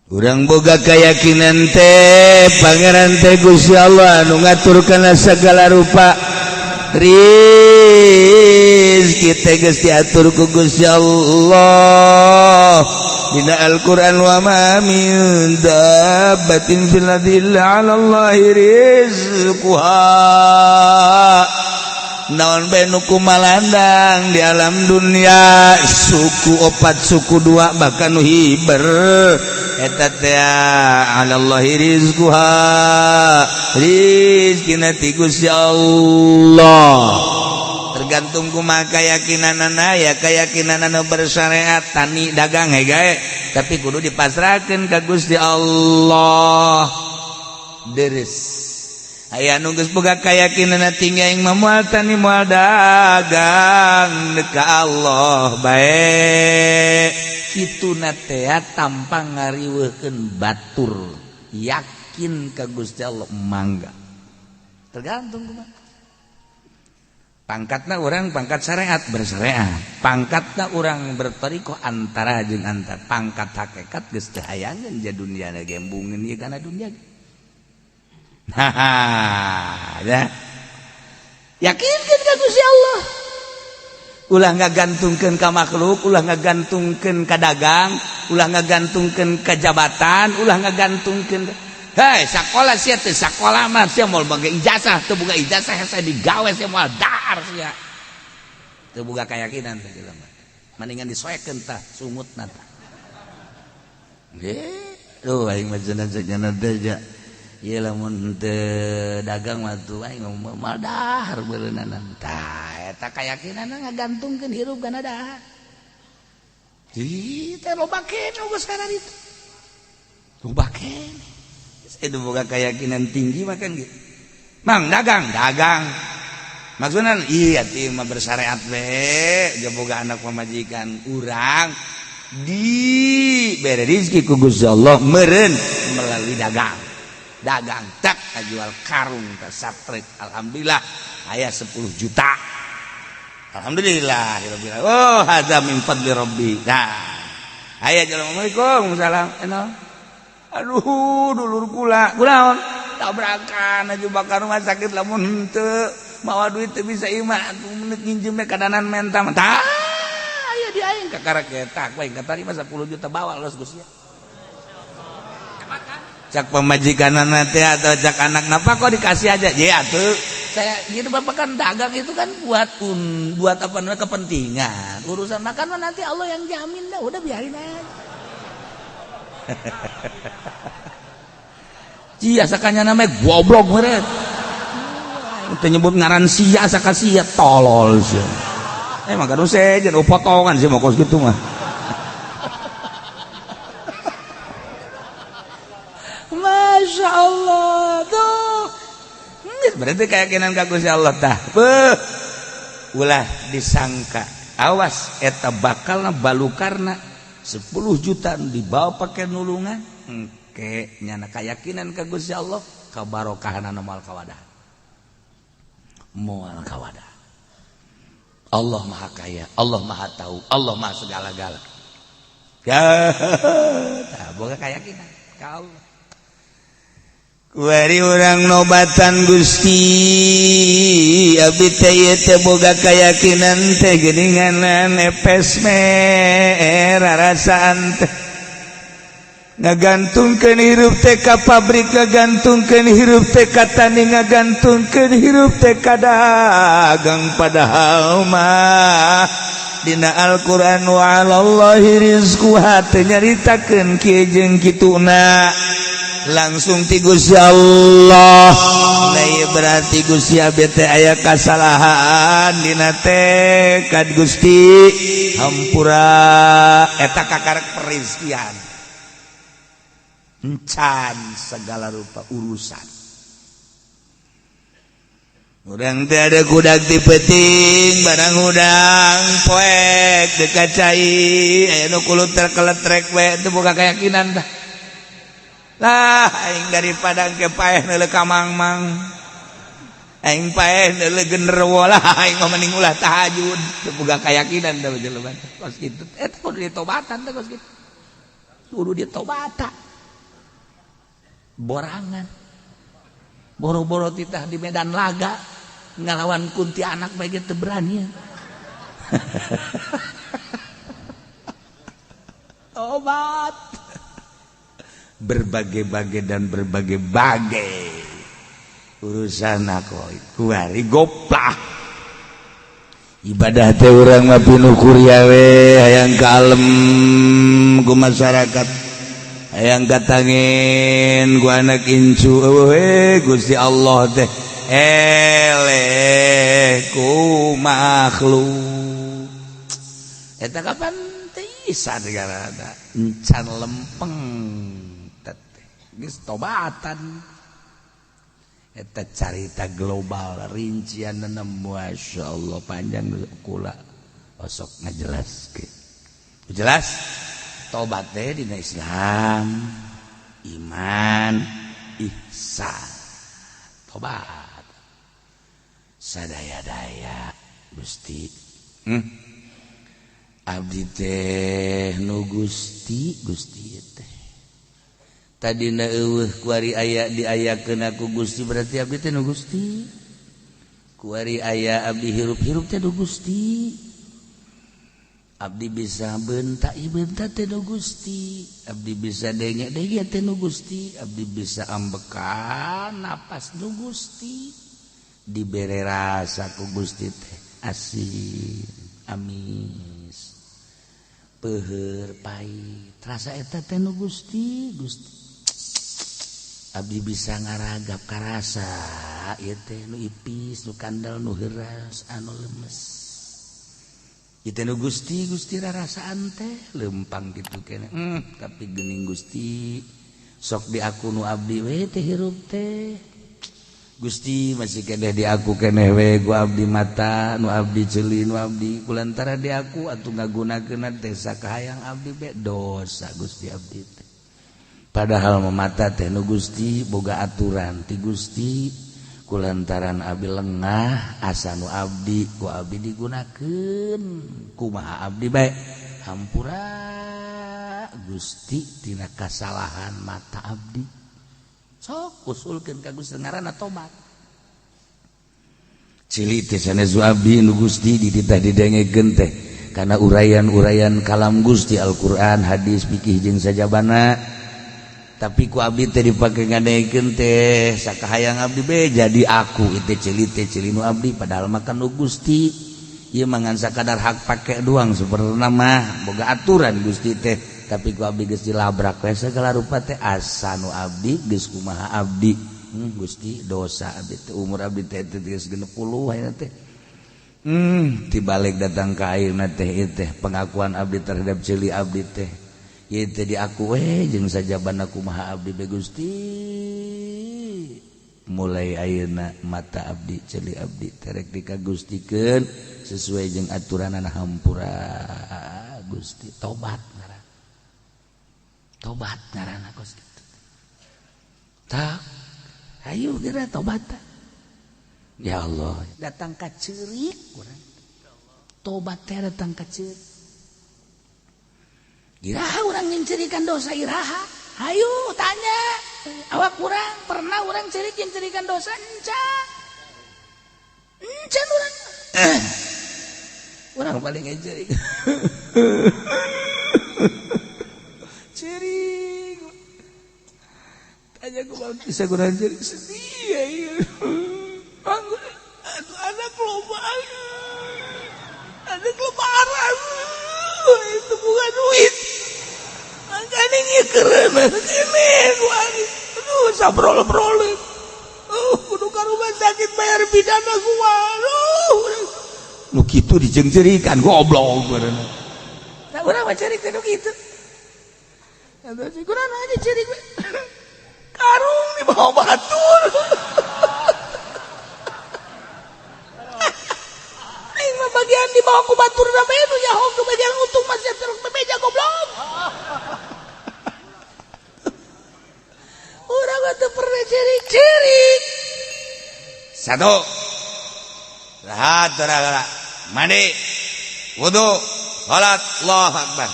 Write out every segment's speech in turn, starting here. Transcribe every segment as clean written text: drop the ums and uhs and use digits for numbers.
Urang boga keyakinan teh Pangeran teh Gusti Allah anu ngatur kana segala rupa rizki teh geus diatur ku Gusti Allah dina Al-Qur'an wa ma min dabbatin fil ardi illa 'ala Allahi rizquha. Naon bae nu kumalandang di alam dunia, suku opat, suku dua, bahkan nu hiber, eta teh 'alallahi rizquha, rizkina ti Gusti Allah. Tergantung kumaha keyakinanana ya, keyakinan anu bersyariat tani dagang gae, tapi kudu dipasrahkeun ka Gusti Allah. Deres aya nu geus boga keyakinan tinggi, aing mah moal tani, moal dagang, ka Allah bae, kituna teh tanpa ngariweuhkeun batur, yakin ka Gusti Allah, mangga. Tergantung kumaha pangkatna. Orang pangkat syariat bersyariat, pangkatna orang bertorikoh antara jeung antar, pangkat hakikat geus teu hayangeun ja dunia gembungeun ieu kana dunia. Nah, ya. Yakinkan ka Gusti Allah. Ulah ngagantungkeun ka makhluk, ulah ngagantungkeun ka dagang, ulah ngagantungkeun ka jabatan, ulah ngagantungkeun. Hei, sakola sia teh, sakola mah sia moal boga ijazah, teu boga ijazah saya digawe sia moal dahar sia. Teu boga keyakinan teh jelema. Mendingan disoekeun tah sungutna tah. Eh, duh aing mah cenah teh ja. Ieu lamun teu dagang mah tuh aing moal dahar beureunanan. Tah, eta keyakinanna ngagantungkeun hirup kana dahar. Ih, teh loba keneh geus kana ditu. Loba keneh. Itu boga keyakinan tinggi mah kan gitu. Mang dagang, dagang. Maksudnya iya ti mah bersyariat we, boga anak pamajikan urang di bere rezeki ku Gusti Allah meureun melalui dagang. Dagang tak jual karung tak satrek, alhamdulillah aya 10 juta. Alhamdulillah, oh hadza min fadli rabbi. Nah, aya Assalamualaikum, salam. Aduh, dulur kula, kunaon? Tabrakan aja bakar rumah sakit, lamun henteu mawa duit teu bisa imah atuh menit nginjem kadanan menta tah aya di aing kakara ketak aing katarima 10 juta, bawa los Gus ya. Cak pamajikanana teh atau cak anak, napa kok dikasih aja ya atuh saya gitu. Bapak kan dagang itu kan buat buat apa namanya, kepentingan urusan makan mah nanti Allah yang jamin dah, udah biarin aja. Cia sakanya namanya goblok meureun. Teu nyebut ngaran sia saka sia tolol sia. Eh, maka nu sejen potongan sih mau kos gitu mah. Masya Allah tuh. Berarti keyakinan ka Gusti Allah tah. Beuh. Ulah disangka. Awas eta bakalna balukarna 10 juta dibawa pakai nulungan engke nyana keyakinan ka Gusti Allah kabarokahanana moal kawadah, moal kawadah. Allah Maha Kaya, Allah Maha Tahu, Allah Maha segala-gala ya. Tah boga keyakinan ka Allah. Kuari urang nobatan Gusti, abdi teh ieu teh boga keyakinan teh geuningan epes merarasaan teh ngagantungkeun hirup teh ka pabrik, ngagantungkeun hirup teh ka tani, ngagantungkeun hirup teh ka dagang, padahal mah dina Al-Qur'an wa 'alallahi rizquha teu nyaritakeun kieu jeung kituna, langsung ti Gusti Allah. Nah, ieu berarti Gusti abdi teh aya kasalahan dina tekad, Gusti hampura. Eta kakarek perizkian encan segala rupa urusan. Urang teh ada kudak di peting barang hudang poek dekat cai aya nu kuluter keletrek we, teu boga keyakinan tah. Lah, aing daripada ke paeh neuleuh ka mang-mang, aing paeh neuleuh genderuwo lah, aing mah mending ulah tahajud. Teu boga keyakinan tah jelema kos kitu. Eta kudu ditobatan teh kos kitu, kudu ditobatan. Borangan. Boro-boro titah di medan laga ngalawan kuntianak bae ge teu berani. Tobat. Berbagai-bagai dan berbagai-bagai urusan aku kuari goplah. Ibadah teh urang mah pinuh kuria we hayang kalem ku masyarakat, hayang katangin ku anak incu we Gusti Allah teh eleh ku makhluk. Eta kapan teh isa negara encan lempeng teh geus tobatan. Eta carita global rincian Masya Allah panjang kula osok ngajelaskeun. Jelas tobat teh dina Islam iman ihsan tobat sadaya-daya Gusti. Abdi teh nu Gusti Gusti teh tadina eueuh kuari aya diayakeun aku Gusti berarti abdi teh nu Gusti. Kuari aya abdi hirup-hirup teh nu Gusti. Abdi bisa bentak bentak teh nu Gusti. Abdi bisa denge-denge teh nu Gusti. Abdi bisa ambekan napas nu Gusti. Dibere rasa ku Gusti teh asin amis peuheur pahit rasa eta teh nu Gusti Gusti. Abdi bisa ngaragap karasa ieu teh nu ipis nu kandel nu heuras anu lemes ieu teh nu Gusti Gusti rarasaan teh lempang kitu keneh. Tapi geuning Gusti sok di aku nu abdi we teh hirup teh Gusti masih keneh di aku keneh we ku abdi mata nu abdi ceuli nu abdi kulantara di aku atuh ngagunakeun teh sakahayang abdi be dosa Gusti abdi teh. Padahal memata teh nu Gusti boga aturan ti Gusti kulantaran abdi lengah asa nu abdi ku abdi digunakeun kumaha abdi bae hampura Gusti tina kasalahan mata abdi sok usulkeun ka Gusti ngaranna tobat. Cili teh sanes abdi nu Gusti dititah didengekeun teh kana uraian-uraian kalam Gusti Al-Qur'an hadis fikih jeung sajabana. Tapi ku abdi teh dipake ngadekeun teh sakahayang abdi be jadi aku itu ceuli teh ceuli nu abdi padahal mah kan nu Gusti ieu mah ngan sakadar hak pake doang sebenarna mah boga aturan Gusti teh tapi ku abdi geus dilabrak we sagala rupa teh asa nu abdi geus kumaha abdi. Gusti dosa abdi teh umur abdi teh geus 60 ayeuna teh. Tibalik datang ka ayeuna teh ieu teh pengakuan abdi terhadap ceuli abdi teh ieu teh di aku we jeung sajabana kumaha abdi be Gusti. Mulai ayeuna mata abdi ceuli abdi terek dikagustikeun sesuai jeung aturanana hampura Gusti. Tobat ngaran. Tobat ngaranna kos kitu. Tak ayo geura tobat. Ya Allah, datang ka ceurik urang. Tobat teh datang ka ceurik. Iraha urang nyincirikan dosa iraha. Hayu tanya awak urang pernah urang ceurik nyincirikan dosa encan. Encan urang. Urang paling ceurik. Ceurik. Tanya ku bisa kurang ceurik sedih ya. Anak loba. Anak lebaran. Itu bukan duit. Makanya keren ini aduh sabrol-brol. Kudu ka rumah sakit bayar pidana gua. Aduh. Nu kitu dijengcerikan goblok beureunan. Nah urang mah cerik teh nu kitu. Atuh si kurang aja cerik. Karung di bawah batur. Aing mah bagian di bawah ku batur da bae nu nyaho ke bagian untung masih terus bebeja goblok. Urang mah teu pernah cerik-cerik. Satu. Rahat gara-gara mandi, wudu, salat, Allahu akbar.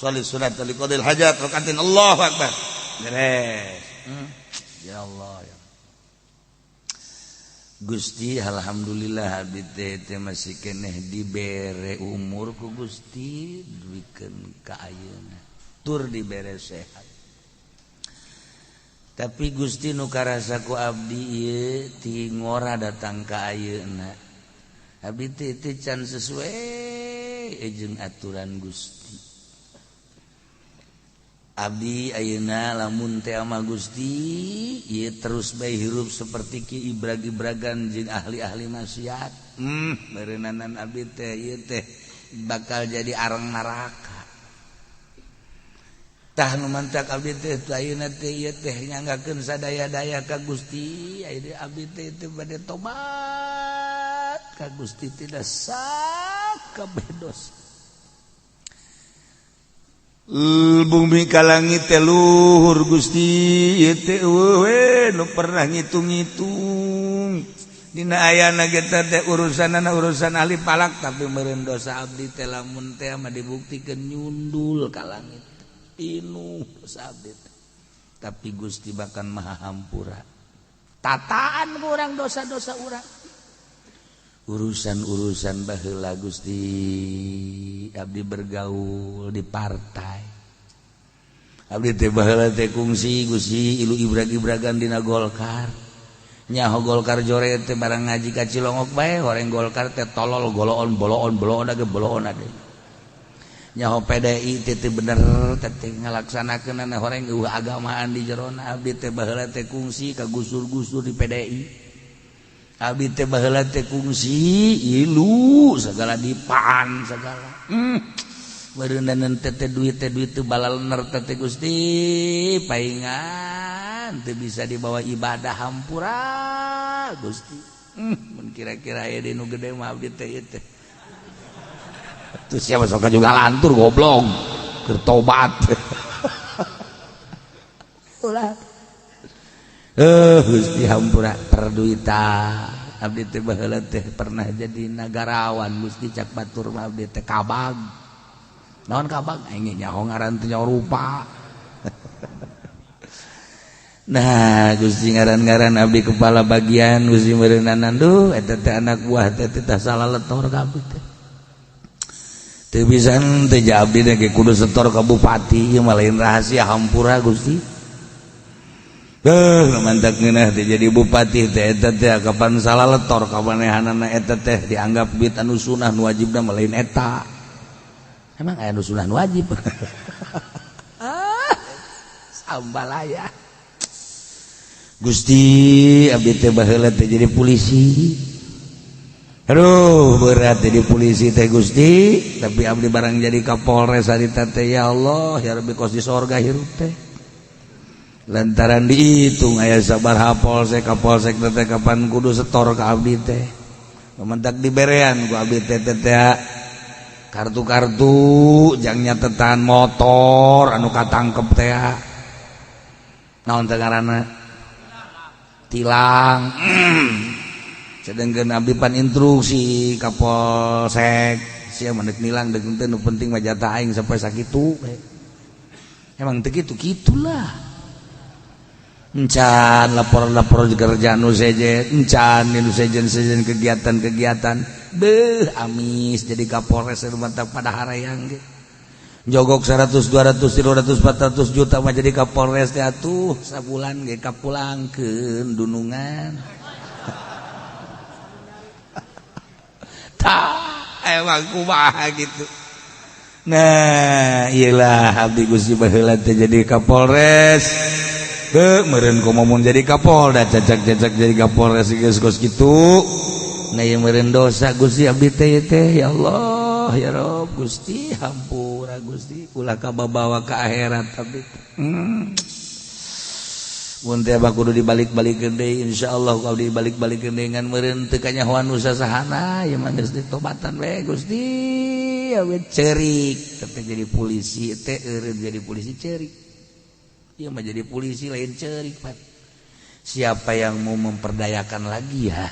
Sholli sunat li qadil hajat rakatin Allahu akbar. Beres. Ya Allah ya Gusti, alhamdulillah abdi teh masih keneh dibere umur ku Gusti duikeun ka ayeuna tur dibere sehat. Tapi Gusti nu karasa ku abdi ieu ti ngora datang ka ayeuna abdi teh can sesuai jeung aturan Gusti. Abdi ayeuna lamun teh ama Gusti ieu terus bae hirup seperti ki ibrag-ibragan jeung ahli-ahli maksiat. Meureunana abdi teh ieu teh bakal jadi arang neraka. Tah nu mantak abdi teh ayeuna teh ieu teh nyanggakeun sadaya-daya ka Gusti. Ayeuna abdi teh teu bade tobat ka Gusti tidak sakabeh dosa. Bumi ka langit teh luhur Gusti ieu teh eueuh nu pernah ngitung-ngitung dina ayana ge teh urusanana urusan ahli palak, tapi meureun dosa abdi teh lamun teh mah dibuktikeun nyundul ka langit pinuh dosa abdi teh. Tapi Gusti bahkan maha hampura tataan ku urang dosa-dosa urang urusan-urusan baheula Gusti abdi bergaul di partai abdi teh baheula teh kungsi Gusti ilu ibrag-ibragan dina Golkar nyaho Golkar jore teh barang ngaji ka Cilongok bae horeng Golkar teh tolol goloon boloon boloon age boloon ade nyaho PDI teh teh bener teh ngalaksanakeunana horeng eueuh agamaan di jerona abdi teh baheula teh kungsi ka gusur-gusur di PDI abdi teh baheula teh kungsi ilu segala dipaan segala meureunana teh duit teh balalener teh Gusti paingan teu bisa dibawa ibadah hampura Gusti. Mun kira-kira aya deui nu gede mah abdi teh ieu teh atuh siapa sok juga lantur goblok keur tobat ulah. Gusti hampura perduitan abdi teh baheula teh pernah jadi nagarawan Gusti cak batur mah abdi teh kabag naon kabag aing nyaho ngaran teh nyaho rupa. Nah Gusti ngaran-ngaran abdi kepala bagian Gusti meureunana duh eta teh anak buah teh teh salah letor ka abdi teh teu bisa teh abdi teh kudu setor ka bupati ieu mah lain rahasia hampura Gusti. Mantak ngeunah teh jadi bupati teh eta teh kapan salah letor kamanehanana eta teh dianggap duit anu sunah nu wajibna mah lain eta. Emang aya nu sunah nu wajib? Sambalaya. Gusti abdi teh baheula teh jadi polisi. Aduh berat jadi polisi teh Gusti, tapi abdi barang jadi Kapolres harita teh ya Allah ya Rabbi kos di sorga hirup teh. Lantaran dihitung aya sabaraha polsek kapolsek teh kapan kudu setor ka abdi teh mentak diberean ku abdi teh teh kartu-kartu jang nyatetan motor anu katangkep teh naon teh ngaranna tilang. Sedengkeun abdi pan instruksi kapolsek sia mah deuk nilang deuk teu nu penting mah jatah aing sampai sakitu. Emang teu kitu kitulah. Encan lapor-lapor kerjaan nu sejen, encan nu sejen-sejen kegiatan-kegiatan. Beuh amis jadi Kapolres mantap pada harayang ge. Jogok 100, 200, 300, 400 juta mah jadi Kapolres teh atuh sabulan ge kapulangkeun dunungan. Tah emang kumaha gitu. Nah, iyalah abdi Gusti baheula teh jadi Kapolres. Meureun komo mun jadi Kapolda cacak-cacak jadi Kapolres geus kos kitu. Nah ieu meureun dosa Gusti abdi teh teh ya Allah ya Rob Gusti hampura Gusti ulah kababawa ka akhirat abdi. Mun teh kudu dibalik-balikeun deui insyaallah ku abdi dibalik-balikeun deui ngan meureun teu kanyahoan nu sasahana ieu mah geus ditobatan we Gusti we ceurik teh jadi polisi teh eureun jadi polisi ceurik. Ia mah jadi polisi lain cerik Pak. Siapa yang mau memperdayakan lagi ya?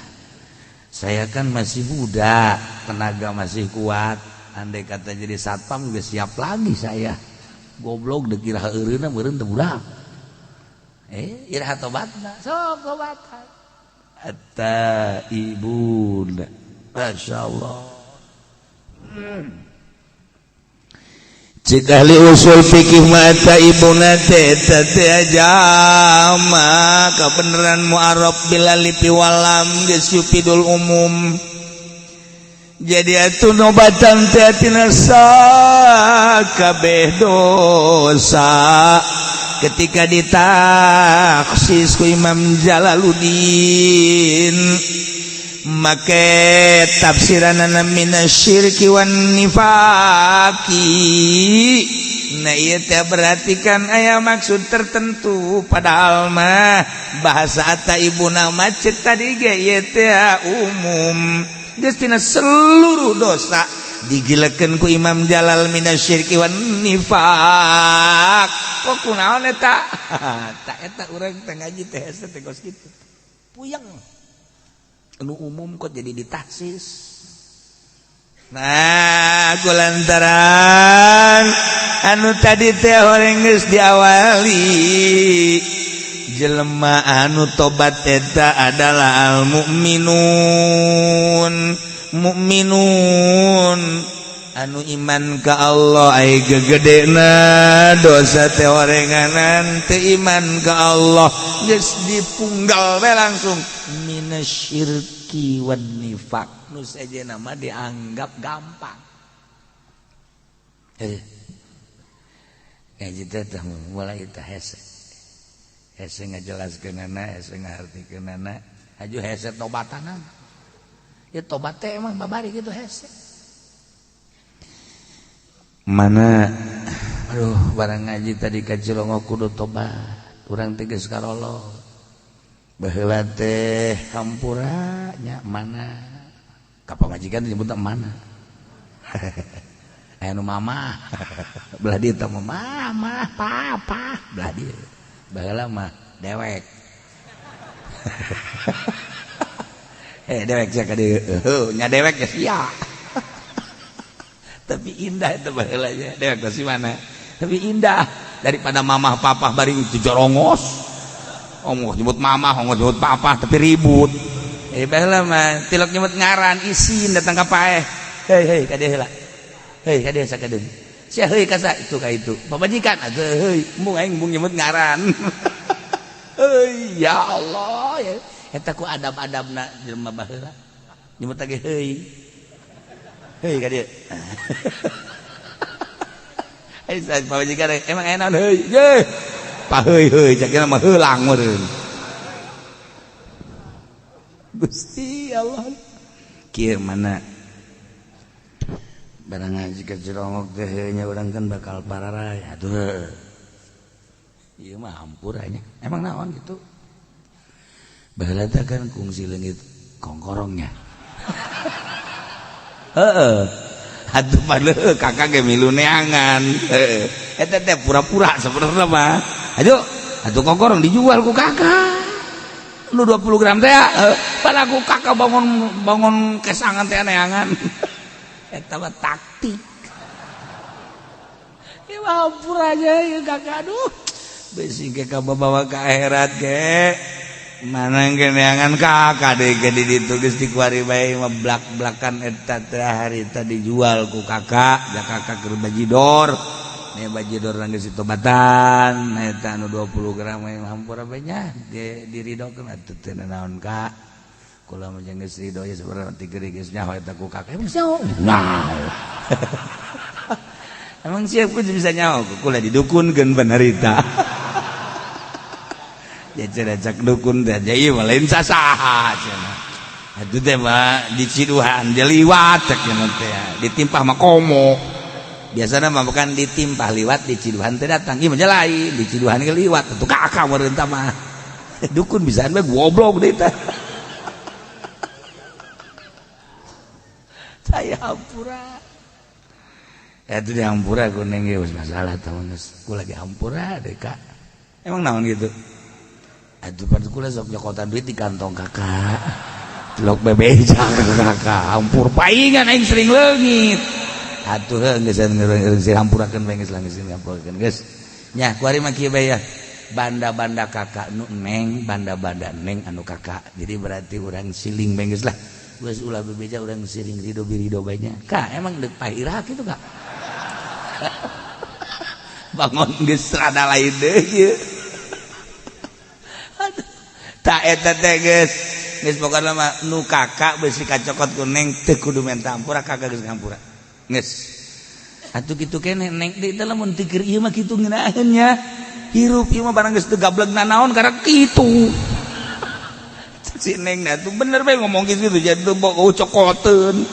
Saya kan masih muda, tenaga masih kuat. Andai kata jadi satpam juga siap lagi saya. Goblok dikira eureunna meureun teu budak. Iraha tobatna sok tobatan at-taibun. Masyaallah. Cik ahli usul fikih mah taibuna teh eta teh jama kabeneran mu'arraf bil alif wal lam geus yufidul umum. Jadi atuh nobatan teh tina sakabeh dosa ketika ditaksis ku Imam Jalaluddin make tafsiranana minasyirki wan nifaqi. Nah ieu teh berarti kan aya maksud tertentu, padahal mah bahasa at-taibuna mah cek tadi ge ieu teh umum geus tina seluruh dosa digilekeun ku Imam Jalal minasyirki wan nifaq. Kok kunaon eta? Tak eta urang teh ngaji teh hese teh kos kitu puyeng anu umum kok jadi ditaksis. Nah kulantaran anu tadi teh horeng geus diawali jelema anu tobat eta adalah al mukminun, mukminun anu iman ka Allah. Ai gegedena dosa teh orenganan teu iman ka Allah geus dipunggal we langsung minasyirki wan nifaq. Nu sejenna mah dianggap gampang. Ngaji teh mulai teh hese hese ngajelaskeunana, hese ngahartikeunana, haju hese tobatanana. Ya tobat teh emang babari gitu hese. Mana aduh barang ngaji tadi ka Cilongo kudu tobat urang teh geus karolo baheula teh hampura nya mana ka pamajikan nyebut mana aya nu mama belah dieu teh mama papa belah dieu baheula mah dewek dewek sia ka dieu nya dewek ya sia. Tapi indah itu baheulanya dewek teh si mana tapi indah daripada mamah papah bari itu jorongos onggoh nyebut mamah onggoh nyebut papah tapi ribut. Baheula mah tilok nyebut ngaran isin datang ka paeh hei hei ka dieu heula hei ka dieu sakadeung sia heuy ka sa itu ka itu pamajikan atuh heuy embung aing embung nyebut ngaran. Heuy ya Allah ya eta ku adab-adabna jelema baheula nyebut lagi heuy heuy ka dieu. Ai pamajikan emang aya naon heuy ye pa heuy heuy cak mah heulang meureun. Gusti Allah kieu mana barang ngaji ka Cilongok teh nya urang kan bakal pararay atuh ieu mah hampura nya emang naon gitu baheula teh kan kungsi leungit kongkorongnya. Heeh atuh padahal kakak ge milu neangan heeh eta teh pura-pura sebenarnya mah aduh atuh kongkorong dijual ku kakak nu 20 gram teh pada ku kakak bangun bangun kesangan teh neangan eta mah taktik ieu mah hampura aja ieu kakak aduh besi ge ka bawa ka akhirat ge mana neangan kakak deh ge di ditu geus dikuari bae mah blak-blakan eta teh harita dijual ku kakak ja kakak keur bajidor nih bajidor geus ditobatan eta anu 20 gram mah hampura bae nya diridokeun atuh teu naon kak kula mah jeung geus ridho ya sebenarnya ti geuring geus nyaho eta ku kakak emang nyaho nah emang siap ku bisa nyaho kula didukunkeun panarita ya cenah cak dukun teh ieu mah lain sasaha cenah atuh teh mah diciduhan dia liwat cek cenah teh ditimpah mah komo biasana mah bukan ditimpah liwat diciduhan teh datang ieu mah lain diciduhan ge liwat atuh kakak meureun tah mah dukun bisaan bae goblok deui teh. Saya hampura itu di hampura kuning ge masalah tahun geus lagi hampura deh kak emang naon gitu atuh pada kula sok nyokotan duit di kantong kakak tilok bebeja kakak hampur paingan aing sering leungit atuh heuh geus geus hampurakeun bae geus lah geus hampurakeun geus nya kuari mah kieu bae ya Banda-banda kakak nu neng, banda-banda neng anu kakak. Jadi berarti urang siling bae geus lah. Geus ulah bebeja urang siling ridho birido bae nya. Kak, emang deuk pairah kitu kak? Bangun geus rada lain deui ieu. Tak eta teh geus. Geus pokona mah nu kakak beusi kacokot ku neng teu kudu menta ampura, kakak geus ngampura. Geus. Atuh kitu keneh neng deui teh lamun teu keur ieu mah kitu ngeunaheun nya. Hirup ieu mah barang geus teu gableg nanaon karek kitu. Si neng na tuh bener bae ngomong kitu jadi teu cokoteun.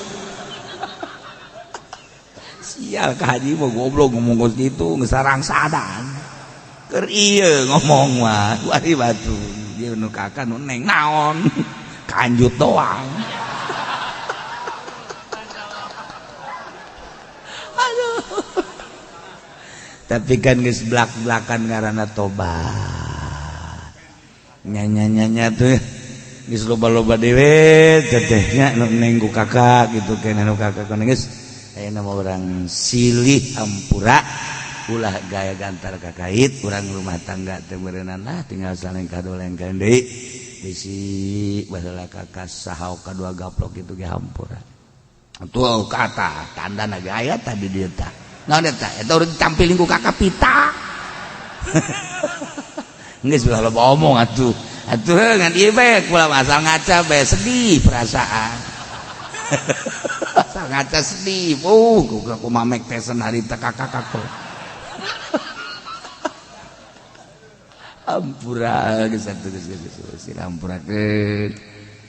Sial ka haji mah goblok ngomong kos kitu geus sarangsadan. Keur ieu ngomong mah wari batu. Dia nu kakak nu neng naon kanjut doang. Aduh. Tapi kan geus blak-blakan ngaranna tobat. Nya-nya-nya tuh geus loba-loba dewe teteh nya nu neng ku kakak gitu keneh nu kakak nu geus ayeuna mah urang silih hampura ulah gaya gantar kakait urang rumah tangga teh meureunana lah tinggal saling kadolengkeun deui bisi baheula kakak saha kadua gaplok kitu ge hampura. Tuh kata tandana ge aya tadi dieu tah. Naon eta? Eta urang ditampiling ku kakak pita. Geus ulah loba omong atuh. Atuh ngan ieu bae kula asal ngaca bae sedih perasaan. Asal ngaca sedih. Kumaha mek tesen harita kakak kakak. Ampura geus atuh geus geus geus ampurakeun.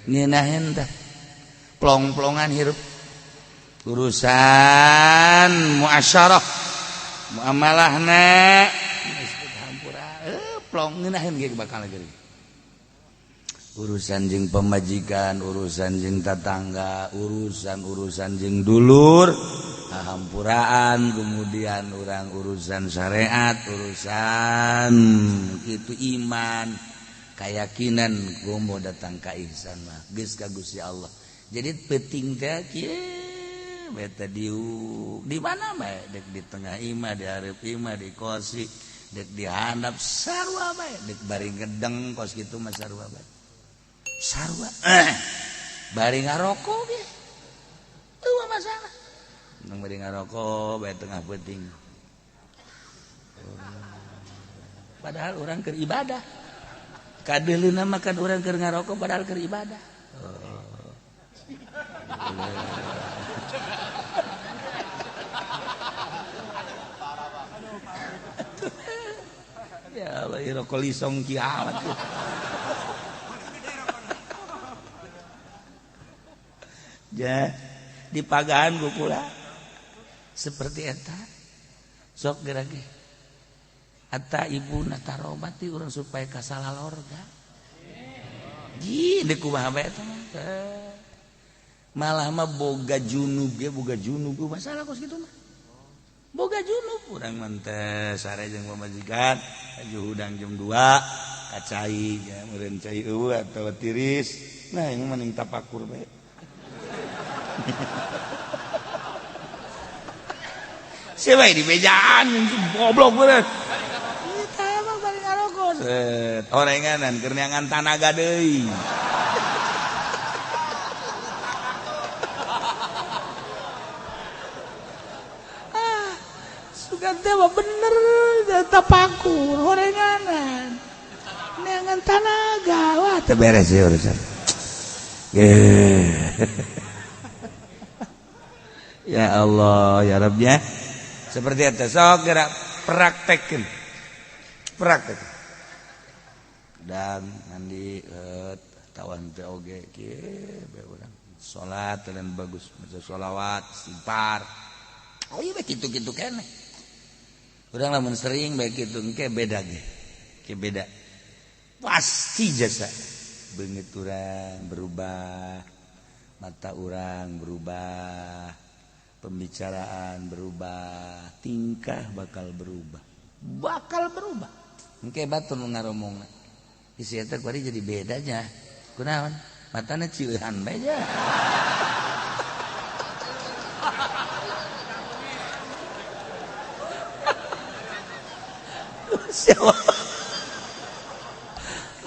Ngeunaheun tah. Plong-plongan hirup. Urusan muasyarah muamalahna geus hampura plong ngeunaheun ge bakal geuring. Urusan jeung pamajikan, urusan jeung tatangga, urusan-urusan jeung dulur, hampuraan, kemudian orang urusan syariat, urusan itu iman, keyakinan komo datang ka ihsan mah geus ka Gusti Allah. Jadi penting teh kieu beta diuk di mana bae dek di tengah imah, di hareup imah, di kosi, dek di handap sarua bae, dek bari ngedeng kos kitu mah sarua bae. Sarua bari ngarokok ge eueuh masalah. Nang bari ngarokok bae tengah peuting. Padahal urang keur ibadah. Kadeuleuna mah kan urang keur ngarokok padahal keur ibadah. Ya Allah, rokok lisong kiamat. Ja, di pagahan ku pula seperti eta. Sok geura ge. Eta ibu na tarobati urang supaya kasalah lorga. Ji, deuk kumaha bae eta mah. Malah mah boga junub ge, boga junub masalah kos kitu mah. Boga junub urang mah teh sare jeung pamajikan, aju hudang jam 2 kacai nya meureun cai eueuh atawa tiris. Nah, ini mending tapakur bae. Siapa di bejaan goblok bener. Kita emang bari ngarokok. Set, orenganan keur neangan tanaga deui. Ah, sugan teh mah bener tapakur orenganan. Neangan tanaga. Wah, teu beres ieu urusan. Ya Allah, ya Rabb ya. Seperti itu, sok gerak praktekin. Praktek. Dan mandi tawan teh oge kieu bae urang. Salat dan bagus, maca sholawat, istighfar. Oh iya bae kitu-kitu keneh. Urang lamun sering bae kitu engke beda ge. Ke beda. Pasti jasa beungeut urang berubah, mata urang berubah, pembicaraan berubah, tingkah bakal berubah. Bakal berubah. Engke batur nu ngaromongna. Isi eta kuari jadi bedanya. Kunaon? Matana cieuhan bae nya. Siapa?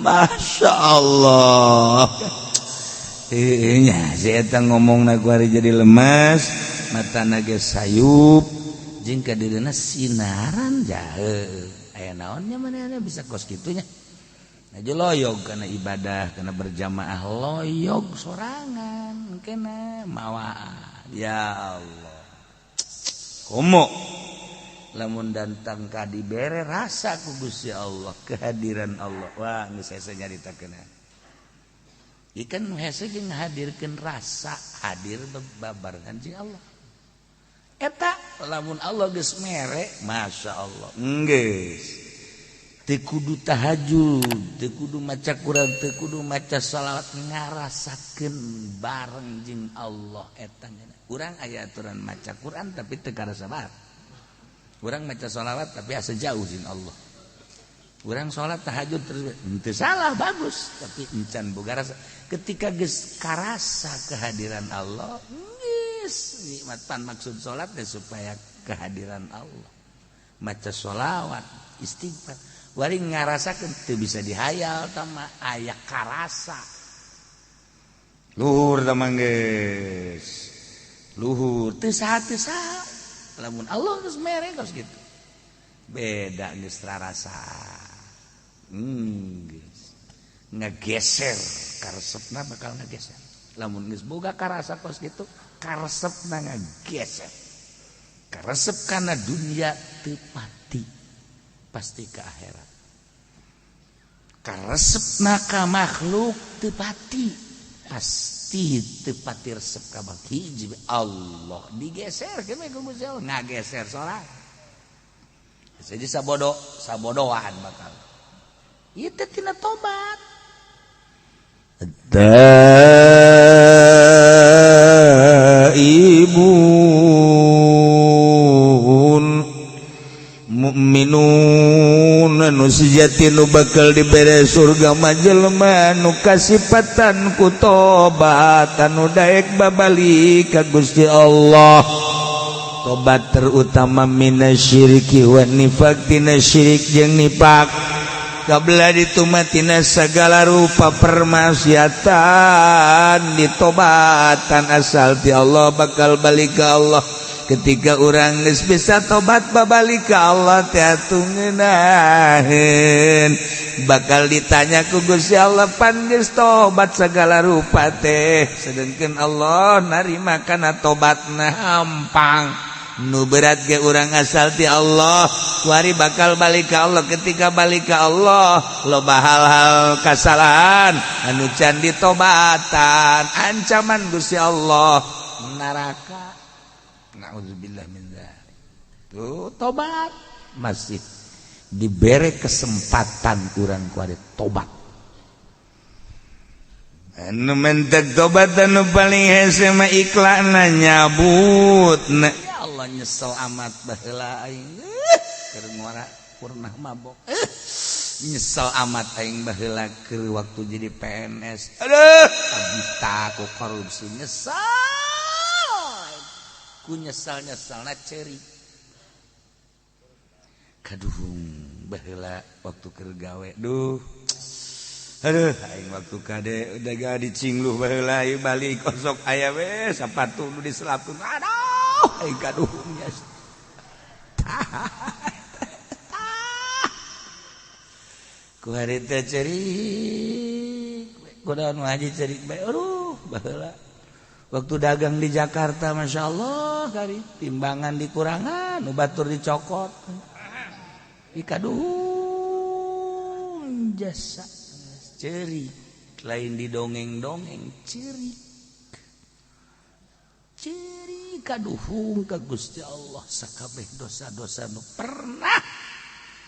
Masya Allah. Nya si eta ngomong ku hari jadi lemas, mata ge sayup jeung ka dirina sinaran jahe. Aya naonnya manehna bisa kos kitunya. Aja loyog karena ibadah, karena berjamaah loyog sorangan kena mawaan. Ya Allah. Komo lamun datang ka dibere rasa ku Gusti Allah, kehadiran Allah. Wah, geus hese nyaritakeun. Ikan nu hese ge ngahadirkeun rasa hadir babarengan jeung Allah. Eta lamun Allah geus mere, Masya Allah. Geus. Teu kudu tahajud, teu kudu maca Quran, teu kudu maca salawat, ngarasakeun bareng jeung Allah eta. Urang aya aturan maca Quran tapi teu karasa banget. Urang maca salawat tapi asa jauh jeung Allah. Urang salat tahajud terus henteu salah, bagus, tapi encan boga rasa. Ketika geus karasa kehadiran Allah, geus nikmat. Pan maksud salat teh supaya kehadiran Allah. Maca sholawat, istighfar, wari ngarasakeun teu bisa dihayal tama aya karasa. Luhur tah geus. Luhur teu saha teu saha. Lamun Allah geus mere kos kitu. Beda geus rarasa. Geus. Ngageser karesepna bakal ngageser. Lamun geus boga karasa kos kitu, karesepna ngageser. Karesep kana dunia teu pati, pasti ke akhirat. Karesepna ka makhluk teu pati, pasti teu pati resep ka hiji Allah digeser ke ku Gusti Allah ngageser sorangan. Jadi sabodo sabodoan bakal. Itu tina tobat. Taibun mukminun nu sejati nu bakal dibere surga mah jelema nu kasipatan ku tobat, anu daek babalik ka Gusti Allah. Tobat terutama minasyiriki wan nifaq, tina syirik jeung nifak. Kabla ditumatina segala rupa permaksiatan ditobatan asal ti Allah bakal balik ke Allah. Ketika orang geus bisa tobat babalik ke Allah teh atuh ngeunaheun, bakal ditanya ku Gusti Allah, pan geus tobat segala rupa teh, sedangkan Allah narima kana tobatna hampang. Nu berat ge urang asal ti Allah kuari bakal balik ke Allah. Ketika balik ke Allah, loba hal-hal kesalahan anu can ditobatan, ancaman Gusti Allah neraka, naudzubillah min dzalik. Tuh tobat masih diberi kesempatan urang kuari tobat. Anu mentek tobat anu paling hese mah iklanna nyabut. Nah, ya Allah, nyesel amat baheula aing keur ngora pernah mabok. Nyesel amat aing baheula keur waktu jadi PNS. Aduh, kabita ku korupsi, nyesel. Ku nyesel-nyeselna ceurik. Kaduhung baheula waktu keur gawe. Duh. Aduh, aing waktu kade udah gak dicingluh baheula ieu balik kosok aya we sapatu nu diselapkeun. Aduh, aing kaduhung nya. Tah. Ku hari teh ceurik. Kunaon haji ceurik bae. Aduh, baheula waktu dagang di Jakarta, Masya Allah, kari timbangan dikurangan, nu batur dicokot. Ikaduhung jasa ceurik, lain didongeng-dongeng, ceurik ceurik kaduhung ka Gusti Allah sakabeh dosa-dosa nu pernah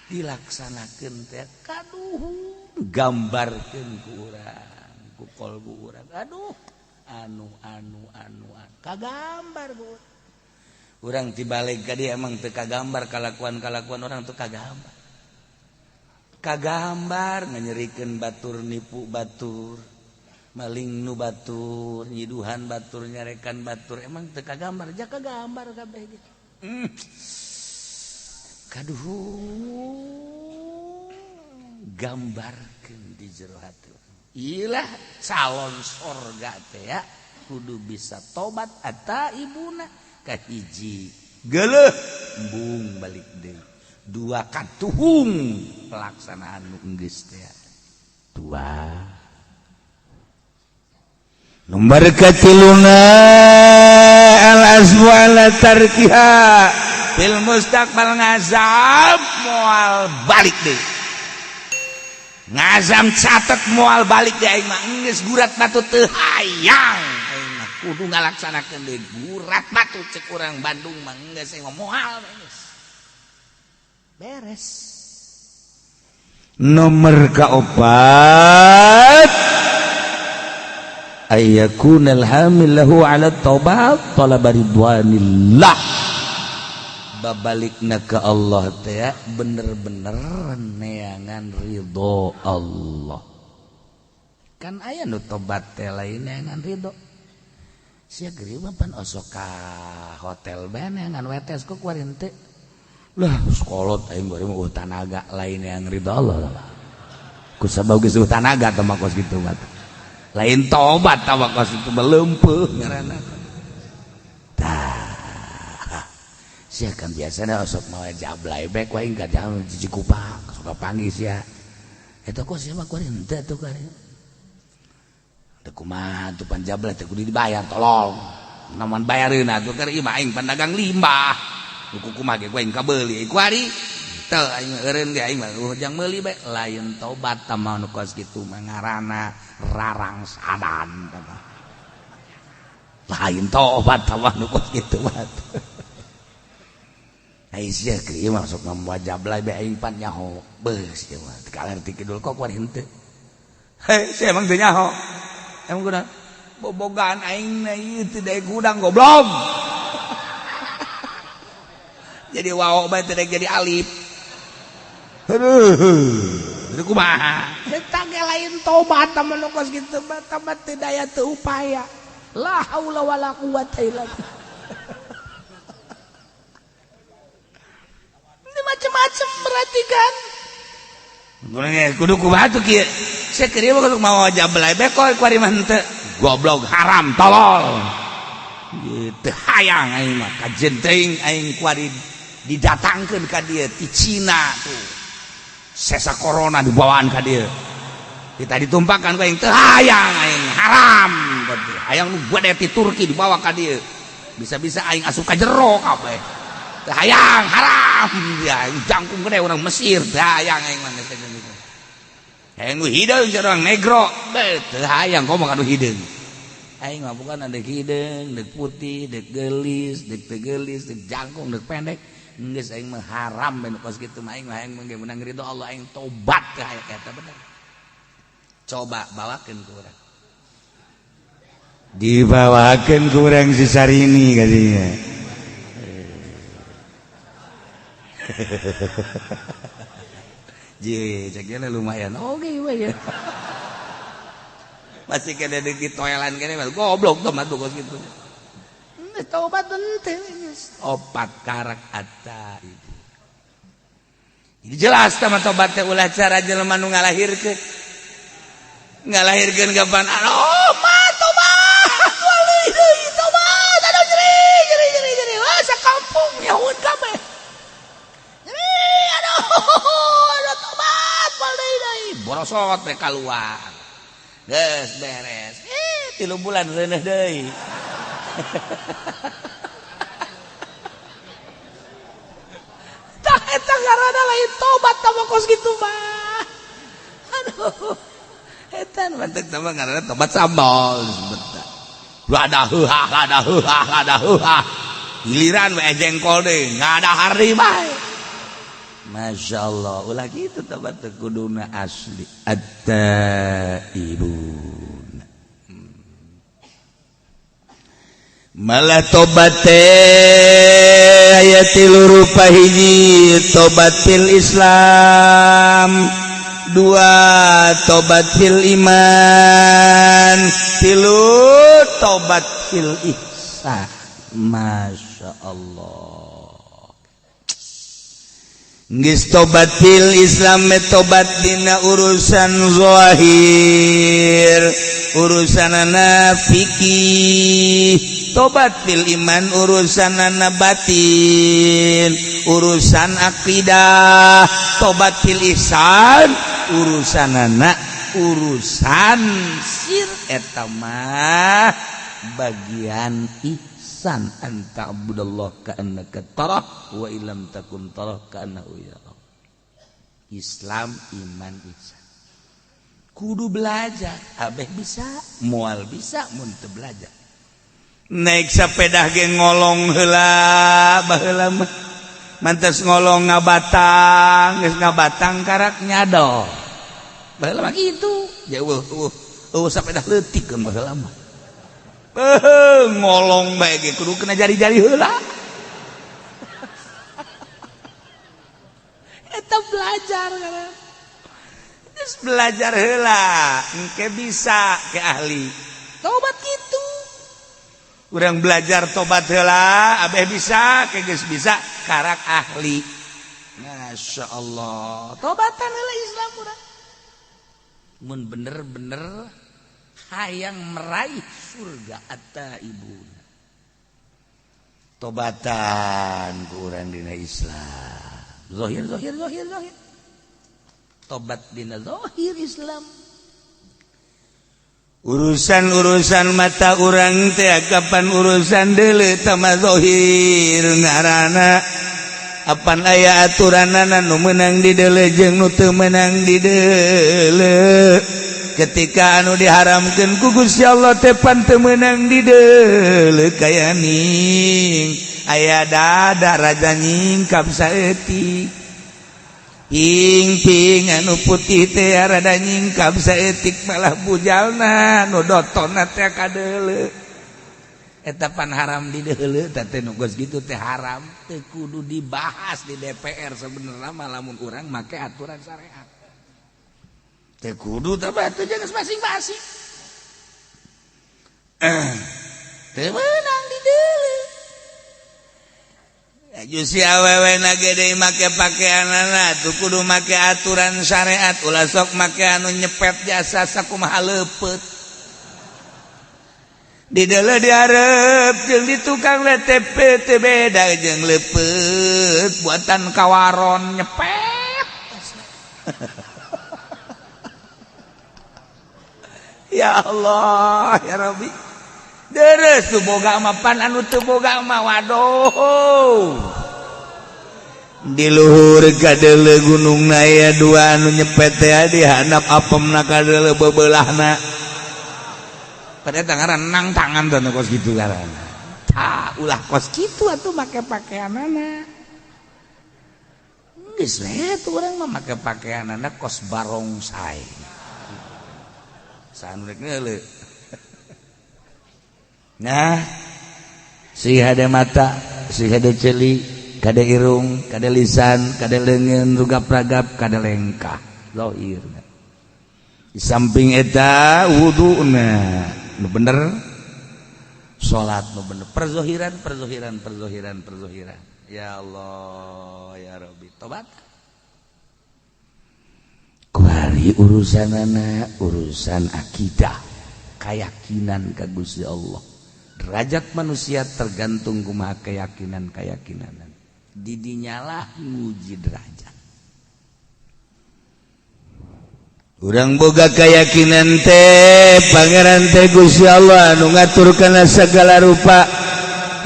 dilaksanakeun teh kaduhung gambarkeun ku urang, ku kolbu urang. Aduh, anu anu anu, anu. Kagambar ku urang tibalik ka dia emang teu kagambar kalakuan-kalakuan orang teu kagambar. Kagambar nganyerikeun batur, nipu batur, maling nu batur, nyiduhan batur, nyarekan batur, emang teu kagambar ja kagambar kabeh ge. Kaduhung Gambarkeun di jero hati. Iyalah calon sorga teh ya kudu bisa tobat attaibuna. Kahiji geuleuh embung balik deui. Dua katuhung pelaksanaan nu geus teh. Dua. Nomor katiluna al azmu ala tarkiha fil mustaqbal, ngazam moal balik deui. Ngazam catet moal balik deui aing mah, geus gurat batu teu hayang aing mah, kudu ngalaksanakeun deui gurat batu, cek urang Bandung mah geus aing mah moal geus beres. Nomor kaopat, ayyakunal hamil lahu ala taubat talaba ridwanillah. Babalikna ke Allah teh bener-bener neangan ridho Allah. Kan aya nu tobat teh lain neangan ridho. Sia geuring mah pan osok ka hotel bae neangan wetes kok kuari henteu lah sekolot aing kuari mah tanaga, lain neangan ridho Allah lah. Ku sabab geus tanaga teh mah kos kitu mah lain tobat tawa kos itu melempeuh ngaranna. Tah sia kan biasana osok mawa jablay bae ku aing ka jam Cikupa suka panggih sia eta kok sia mah kuari henteu atuh kuari teu kumaha tuh pan jablay teh kudu dibayar, tolong namun bayareun atuh keur ieu mah aing pandagang limbah nu kumaha ge ku aing kabeuli kuari teu aing eureun ge aing mah jang meuli bae, lain tobat tah mah nu kos kitu mah ngaranna rarangsadan, lain tobat tah mah nu kos kitu mah. Ai sia keur ieu mah sok ngamua jablay bae aing pan nyaho beus ieu mah teu kalerti kidul kok kuari henteu. Heh, sia emang teu nyaho, emang guna bobogaan aing na ieu teu daek hudang goblok. Jadi waw bae teu daek jadi alif. Aduh, itu kumaha eta ge lain tobat tah mah nu kos kitu mah, tobat teu daya teu upaya, la haula wala quwata illa billah. Ini macam-macam berarti kan kudu kumaha tuh kieu sia keur ieu mah kudu mawa jablay bae kok kuari mah henteu, goblok haram tolol gitu. Hayang aing mah kajen teuing aing kuari didatangkeun ka dieu ti Cina tuh sesa corona dibawaan ka dieu kita ditumpahkan ku aing, teu hayang aing, haram. Hayang nu gede ti Turki dibawa ka dieu, bisa-bisa aing asup ka jero kabeh, teu hayang, haram. Ya jangkung gede urang Mesir teu hayang aing mah geus. Hayang nu hideung urang negro teu hayang, komo ka nu hideung aing mah bukan ada hideung deuk putih deuk geulis deuk teu geulis deuk jangkung deuk pendek geus aing mah haram ben kos kitu mah. Aing mah hayang mah meunang ridho Allah, aing tobat teh aya eta bener. Coba bawakeun ku urang, dibawakeun ku urang si Sarini kadinya. Je cek lumayan oke we ya masih kena di toelan kene goblok tuh mah kos kitu. Tobat henteu geus opat karak atta itu. Jadi jelas tah mah tobat teh ulah cara jelema nu ngalahirkeun. Ngalahirkeun kapan aduh mah tobat wali deui tobat aduh nyeri nyeri nyeri nyeri wah sakampung nyahueun kabeh. Nyeri aduh aduh tobat wali deui borosot we kaluar. Geus beres. 3 bulan reuneuh deui. Tah eta ngaranna lain tobat tah mah kos kitu mah. Aduh. Eta nu mantek tah mah ngaranna tobat sambal disebut tah. Lada heuhah lada heuhah lada heuhah. Giliran we jengkol deui ngadahar deui bae. Masya Allah, ulah kitu tobat teh kuduna asli at-taibun. Malah tobat teh aya tilu rupa: hiji tobat fil Islam, dua tobat fil iman, tilu tobat fil ihsan. Masya Allah. Geus tobat fil Islam, tobat dina urusan zahir, urusanana fikih. Tobat fil iman, urusanana batin, urusan akidah. Tobat fil ihsan, urusanana urusan sir, eta mah bagian ihsan, an ta'budallah ka'annaka tarah wa illam takun tarah ka'annahu yarak. Islam, iman, ihsan kudu belajar. Abeh bisa moal bisa mun teu belajar. Naik sepeda ge ngolong heula. Baheula mah mantas ngolong ngabatang, geus ngabatang karak nyadol. Baheula mah kitu, jauh eueuh eueuh sepeda leutik kan baheula mah. Ngolong bae ge kudu kena jari-jari heula. Eta belajar kan. Geus belajar heula engke bisa ke ahli. Tobat kitu. Urang belajar tobat heula, abeh bisa ke geus bisa karak ahli. Masya Allah, tobatan heula Islam urang. Mun bener-bener hayang meraih surga at-taibun, tobatan ku urang dina Islam zahir, zahir, zahir, zahir. Tobat dina zahir Islam. Urusan-urusan mata urang teh kapan urusan deuleu tama zahir ngaranna. Apan aya aturanana nu meunang di deuleu jeung nu teu meunang di deuleu. Ketika anu diharamkeun ku Gusti Allah teh pan teu meunang di deuleu, kaya ning aya dada raja nyingkap saeutik, ping-ping anu putih teh rada nyingkap saeutik, malah bujalna nu dotonna teh kadeuleu. Eta pan haram di deuleu teh. Nu geus kitu teh haram, teu kudu dibahas di DPR sebenarnya mah lamun urang make aturan syariat. Teu kudu, tapi atuh geus masing-masing. Teu meunang di deuleu. Si awewe na gede make pakaianana tuh kudu make aturan syariat. Ulah sok make anu nyepet jasa sakumaha leupeut di deuleu, dihareup jeung di tukang LTP teu beda jeung leupeut buatan kawaron nyepet. Ya Allah ya Rabbi, deres tuh boga mah pan anu teu boga mah waduh. Di luhur kadeuleu gunung aya dua anu nyepet teh, di handap apemna kadeuleu bebelahna. Pada tangan nang tangan tuh kos kitu ngaranna. Tah, ulah kos kitu atuh make pakaianana. Geus we tuh urang mah make pakaianana kos barongsai. Saha rek ngeuleuh. Nah, si hade mata, si hade ceuli, kade irung, kade lisan, kade leungeun, rugap-ragap, kade lengkah. Zahir. Di samping eta wuduna nu bener, salat nu bener, perzohiran, perzohiran, perzohiran, perzohiran. Ya Allah, ya Rabbi, tobat. Kuari urusanana urusan akidah, keyakinan ka Gusti Allah. Derajat manusia tergantung kumaha keyakinan-keyakinan. Didinyalah nguji derajat. Urang boga keyakinan teh Pangeran teh Gusti Allah anu ngatur kana segala rupa.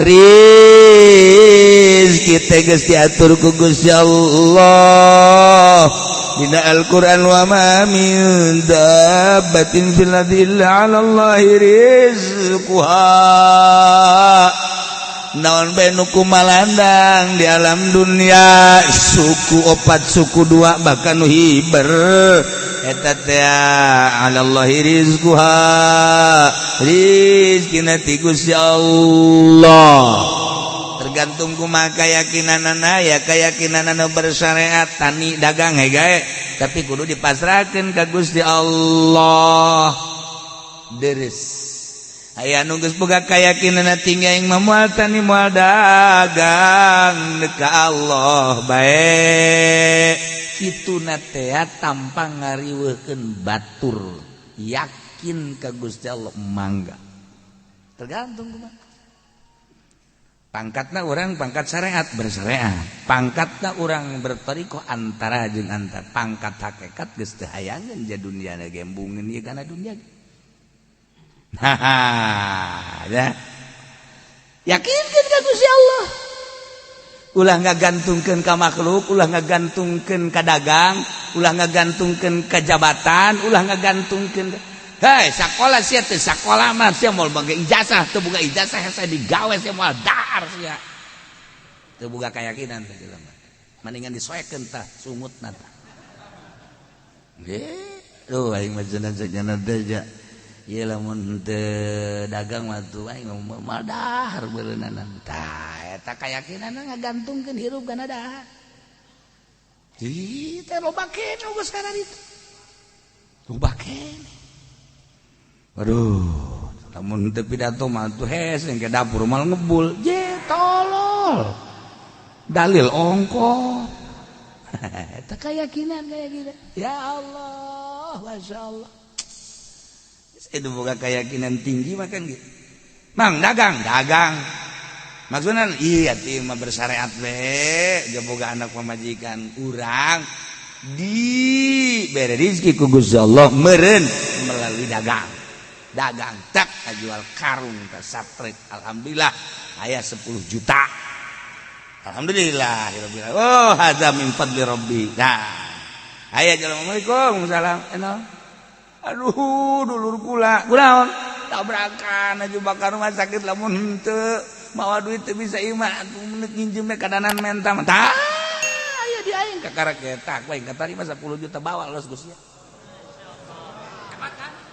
Rizki teh geus diatur ku Gusti Allah. Dina Al-Qur'an, wa ma min dabbatin fil ardi illa 'ala Allahi rizquha. Naon bae nu kumalandang di alam dunia, suku opat, suku dua, bahkan nu hiber eta teh 'ala Allahi rizquha, rizkina ti Gusti Allah. Tergantung kumaha keyakinanana ya, keyakinanana bersyariat, tani dagang gae tapi kudu dipasrahkeun ka Gusti Allah. Deres. Aya nu geus boga keyakinan tinggi, aing mah moal tani, moal dagang, ka Allah bae. Kitu na teh tanpa ngariweuhkeun batur, yakin ka Gusti Allah, mangga. Tergantung kumaha pangkatna. Urang pangkat syariat, bersyariat. Pangkatna urang bertoriko antara jeung antar. Pangkat hakikat geus teu hayangeun ja dunia, gembungeun ieu kana dunia. Nah, ya. Yakinkan ka Gusti Allah. Ulah ngagantungkeun ka makhluk, ulah ngagantungkeun ka dagang, ulah ngagantungkeun ka jabatan, ulah ngagantungkeun. Hei, sekolah sia teh, sekolah mah sia moal boga ijazah, teu boga ijazah saya digawe sia moal dahar sia. Teu boga keyakinan teh jelema. Mendingan disoekeun tah sungutna tah. Nggih, duh aing mah cenah cenah teh ja. Ieu lamun teu dagang mah tuh aing moal dahar beureunanan. Tah eta keyakinan ngagantungkeun hirup kana dahar. Ih, teh loba keneh geus kana ditu. Loba keneh. Aduh, lamun teu pidato mah tuh hes ke dapur mal ngebul. Je tolol. Dalil ongko. Eta keyakinan kayak gitu. Ya Allah, Masya Allah. Itu bukan keyakinan tinggi makan gitu. Mang dagang, dagang. Maksudnya iya tim mah bersyariat be, boga anak pamajikan urang di bere rezeki ku Gusti Allah meureun melalui dagang. Dagang tak jual karung ke satrek, alhamdulillah aya 10 juta, alhamdulillah. Oh, hadza min fadli rabbi. Nah, aya assalamualaikum salam. Aduh, dulur kula kunaon tabrakan aja bakar rumah sakit, lamun henteu mawa duit teu bisa imah atuh menit nginjem kadanan menta tah aya di aing kakara ketak aing katarima 10 juta, bawa los Gusti.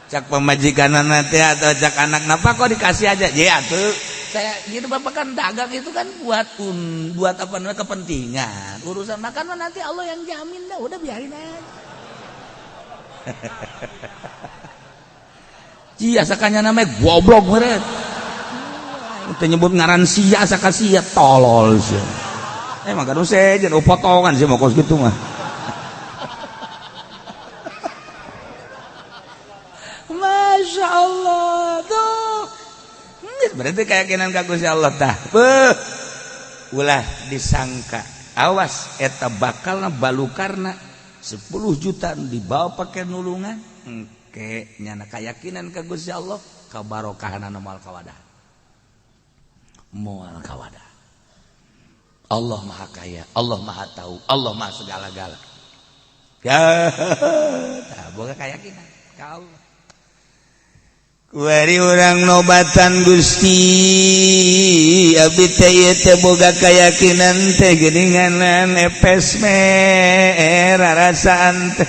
Cak pemajikan nanti atau cak anak, napa kok dikasih aja ya tuh saya gitu. Bapak kan dagang itu kan buat un buat apa namanya, kepentingan urusan makan mah nanti Allah yang jamin dah, udah biarin aja. Cia sakanya namanya goblok meureun. Teu nyebut ngaran sia saka sia tolol sia. Emang kan sejen oh potongan sih mau kos gitu mah. Masya Allah tuh. Berarti keyakinan ka Gusti Allah tah. Beuh. Ulah disangka. Awas eta bakalna balukarna 10 juta dibawa pakai nulungan. Engke nyana keyakinan ka Gusti Allah kabarokahanana moal kawadah. Moal kawadah. Allah Maha Kaya, Allah Maha Tahu, Allah Maha segala-gala. Ya, tah boga keyakinan ka Allah. Kuari urang nobatan Gusti, abdi teh ieu teh boga keyakinan teh geuninganan epes merarasaan teh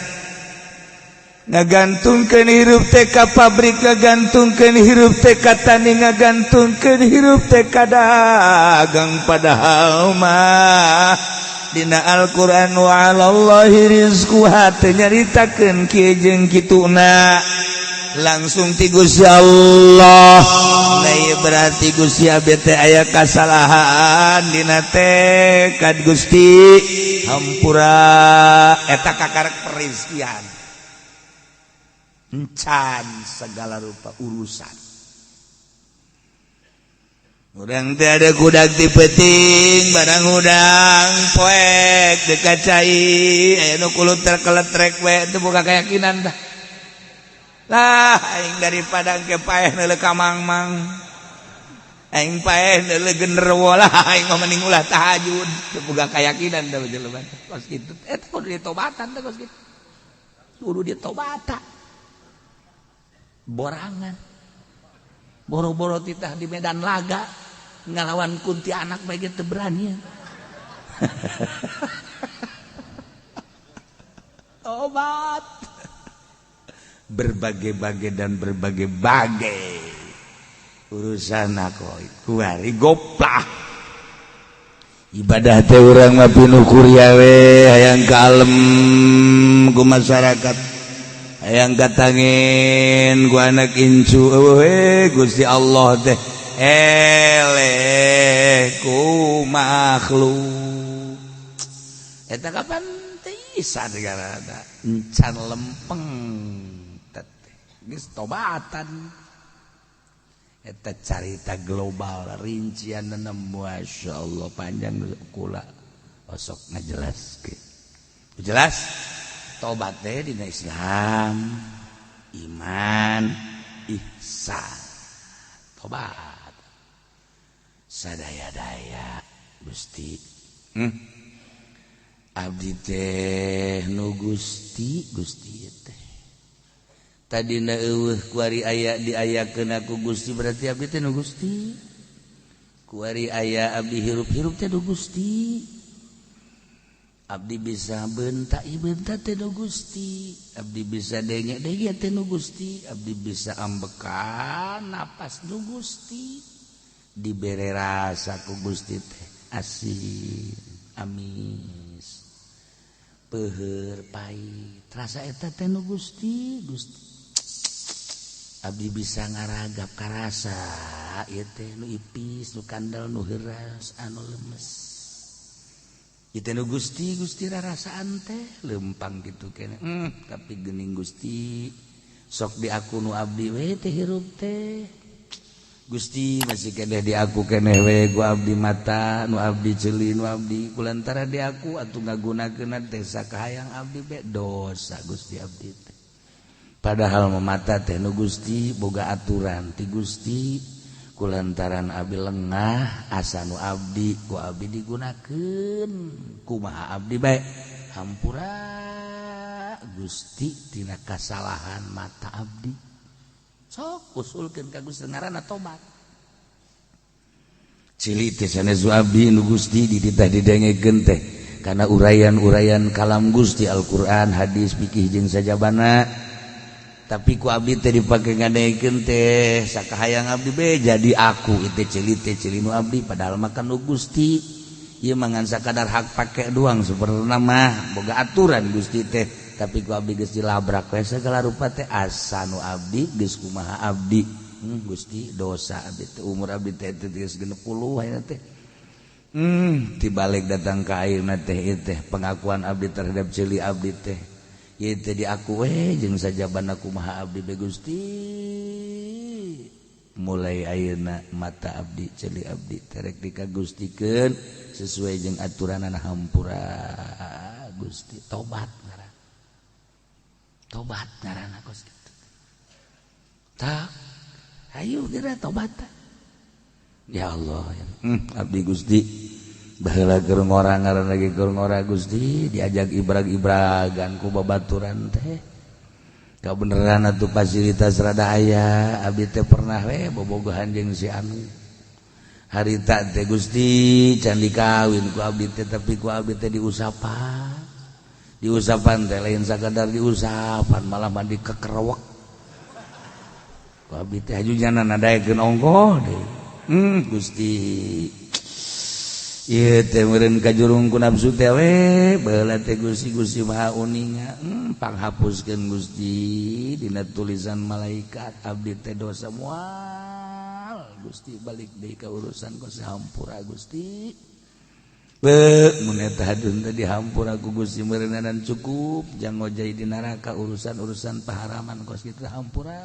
ngagantungkeun hirup teh ka pabrik, ngagantungkeun hirup teh ka tani, ngagantungkeun hirup teh ka dagang, padahal mah dina Al-Qur'an wa 'alallahi rizquha teu nyaritakeun kieu jeung kituna, langsung ti Gusti Allah. Nah, ieu berarti Gusti abdi teh aya kasalahan dina tekad, Gusti hampura. Eta kakarek perizkian encan segala rupa urusan. Urang teh ada kudak ti peuting barang hudang poek dekat cai aya nu kuluter keletrek we teu boga keyakinan tah. Lah aing daripada ke paeh neuleuh ka mang-mang, aing paeh neuleuh genderuwo lah, aing mah mending ulah tahajud. Teu boga keyakinan tah jelema teh kos kitu. Eta kudu ditobatan teh kos kitu, kudu ditobatan. Borangan boro-boro titah di medan laga ngalawan kuntianak bae teu berani. Tobat berbagai-bagai dan berbagai-bagai urusan aku kuari goplah ibadah teh urang mah pinuh kuria we, hayang kalem ku masyarakat. Hayang katangin ku anak incu, eueuh Gusti Allah teh eleh ku makhluk. Eta kapan teh negara encan lempeng teh geus tobatan. Eta carita global rincian, Masya Allah, panjang, kula osok ngajelaskeun jelas. Tobat teh dina Islam iman, ihsan, tobat, sadaya-daya Gusti. Abdi teh nu Gusti, Gusti teh tadi eueuh, kuari aya diayakeun ku Gusti, berarti abdi teh nu Gusti. Kuari aya abdi hirup-hirup teh nu Gusti. Abdi bisa bentak bentak teh nu Gusti. Abdi bisa denge denge teh nu Gusti. Abdi bisa ambekan napas nu Gusti. Dibere rasa ku Gusti teh asin, amis, peuheur, pahit, rasa eta teh nu Gusti. Gusti, abdi bisa ngaragap karasa ieu teh nu ipis, nu kandel, nu heuras, anu lemes. Ieu teh nu Gusti. Gusti, rarasaan teh lempang gitu kene. Tapi geuning Gusti sok di aku nu abdi we teh hirup teh. Gusti, masih keneh di aku keneh we ku abdi mata nu abdi, ceuli nu abdi. Kulantara di aku atuh ngagunakeun teh sakahayang abdi be dosa, Gusti, abdi teh. Padahal mata teh nu Gusti, boga aturan ti Gusti. Kulantaran abdi lengah, asa nu abdi ku abdi digunakeun kumaha abdi bae. Hampura, Gusti, tina kasalahan mata abdi. Sok usulkeun ka Gusti, ngaranna tobat. Ceuli teh sanes abdi, nu Gusti. Dititah didengekeun teh karena uraian-uraian kalam Gusti, Al-Qur'an, hadis, fikih jeung sajabana, tapi ku abdi teh dipake ngadengekeun teh sakahayang abdi be jadi aku itu ceuli teh ceuli nu abdi, padahal makan nu Gusti. Ieu mangan sakadar hak pake doang. Sebenarnya mah boga aturan Gusti teh, tapi ku abdi geus dilabrak we segala rupa teh, asa nu abdi geus kumaha abdi. Gusti, dosa abdi teh. Umur abdi teh geus 60 ayeuna teh. Tibalik datang ka ayeuna teh, ieu teh pengakuan abdi terhadap ceuli abdi teh, ieu teh diaku we jeung sajabana kumaha abdi be. Gusti, mulai ayeuna mata abdi, ceuli abdi terek dikagustikeun sesuai jeung aturanana. Hampura, Gusti. Tobat ngaran, tobat ngaranna kos kitu. Tak ayo geura tobat. Ya Allah ya. Abdi, Gusti, baheula keur ngora, ngaran lagi keur ngora, Gusti, diajak ibrag-ibragan ku babaturan teh. Kabeneran atuh fasilitas rada aya, abdi teh pernah we bobogohan jeung si anu harita teh, Gusti. Can dikawin ku abdi teh, tapi ku abdi teh diusapan. Diusapan teh lain sakadar diusapan, malah mandi kekerewek ku abdi teh, haju jana nadaekeun ongkoh deui. Gusti, ieu teh meureun kajurung ku nafsu teh we baheula teh. Gusti, Gusti Maha uninga. Panghapuskeun, Gusti, dina tulisan malaikat abdi teh dosa. Moal, Gusti, balik deui ka urusan kos. Hampura, Gusti. Be mun eta hadun teh dihampura ku Gusti meureunan cukup jang ngojay di neraka urusan-urusan paharaman kos kitu. Hampura,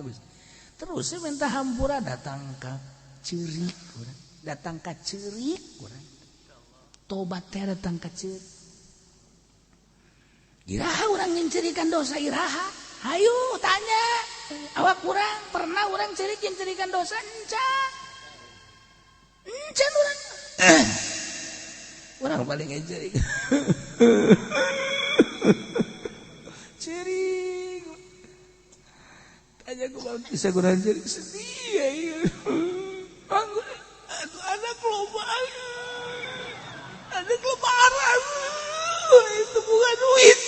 Gusti. Terus saya minta hampura, datang ka ceurik urang, datang ka ceurik urang. Tobat teh datang ka ceurik. Iraha urang nyincirikan dosa, iraha? Hayu tanya awak urang, pernah urang ceurik nyincirikan dosa? Encan, encan urang. Urang paling ceurik ceurik. Tanya ku bisa kurang ceurik, sedih ya. Anak loba, anak lebaran itu bukan duit,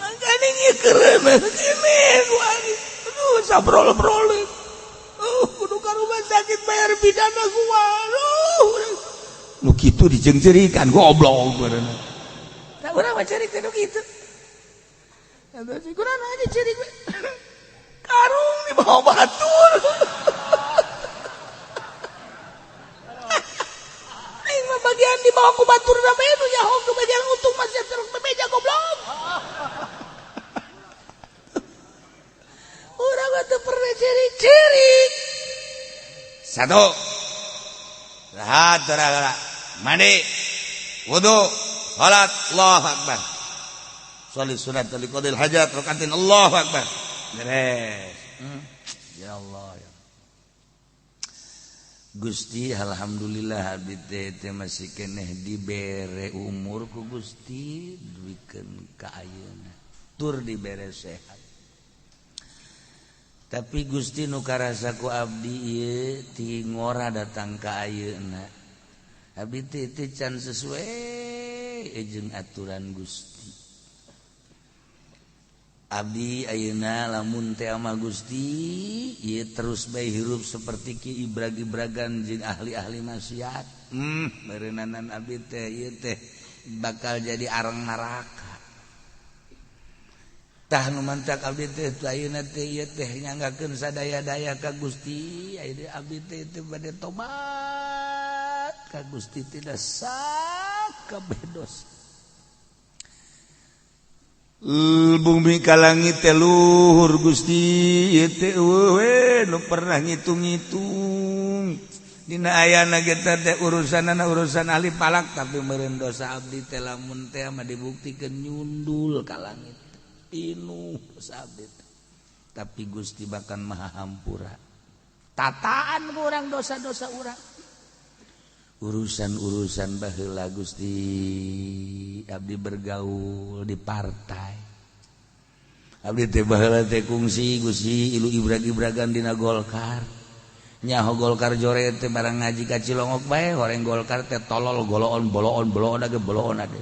makanya ini keren ini. Aduh, sabrol-brol, oh, kudu ka rumah sakit bayar pidana gua. Aduh, nu kitu dijengcerikan, goblok beureunan. Tah, urang mah ceurik teh nu kitu. Eta sih kurang aja ciri gue. Karung di bawah batur. Aing mah bagian di bawah ku batur da bae nu nyaho ke bagian untung masih terus bebeja goblok. Urang mah teu pernah ciri-ciri. Satu. Rahat gara-gara mandi, wudu, salat, Allahu akbar. Sholli sunat liqadil hajat rakaatin, Allahu akbar. Beres. Ya Allah ya. Gusti alhamdulillah abdi teh masih keneh dibere umur ku Gusti duikeun ka ayeuna. Tur dibere sehat. Tapi Gusti nu karasa ku abdi ieu ti ngora datang ka ayeuna. Abdi teh can sesuai jeung aturan Gusti. Abdi ayeuna lamun teh ama Gusti ieu terus bae hirup seperti ki ibrag-ibragan jeung ahli-ahli maksiat. Meureunana abdi teh ieu teh bakal jadi arang neraka. Tah nu mantak abdi teh ayeuna teh ieu teh nyanggakeun sadaya-daya ka Gusti, ayeuna abdi teh teh bade tobat ka Gusti tidak sakabeh dosa. Bumi ka langit teh luhur Gusti ieu teh eueuh we nu pernah ngitung-ngitung. Dina ayana ge teh urusanana urusan ahli palak tapi meureun dosa abdi teh lamun teh mah dibuktikeun nyundul ka langit. Pinuh dosa abdi teh. Tapi Gusti bahkan maha hampura. Tataan ku urang dosa-dosa urang. Urusan-urusan baheula Gusti abdi bergaul di partai. Abdi teh baheula teh kungsi Gusti ilu ibrag-ibragan dina Golkar. Nyaho Golkar jore teh barang ngaji ka Cilongok bae horeng Golkar teh tolol goloon boloon boloon age boloon ade.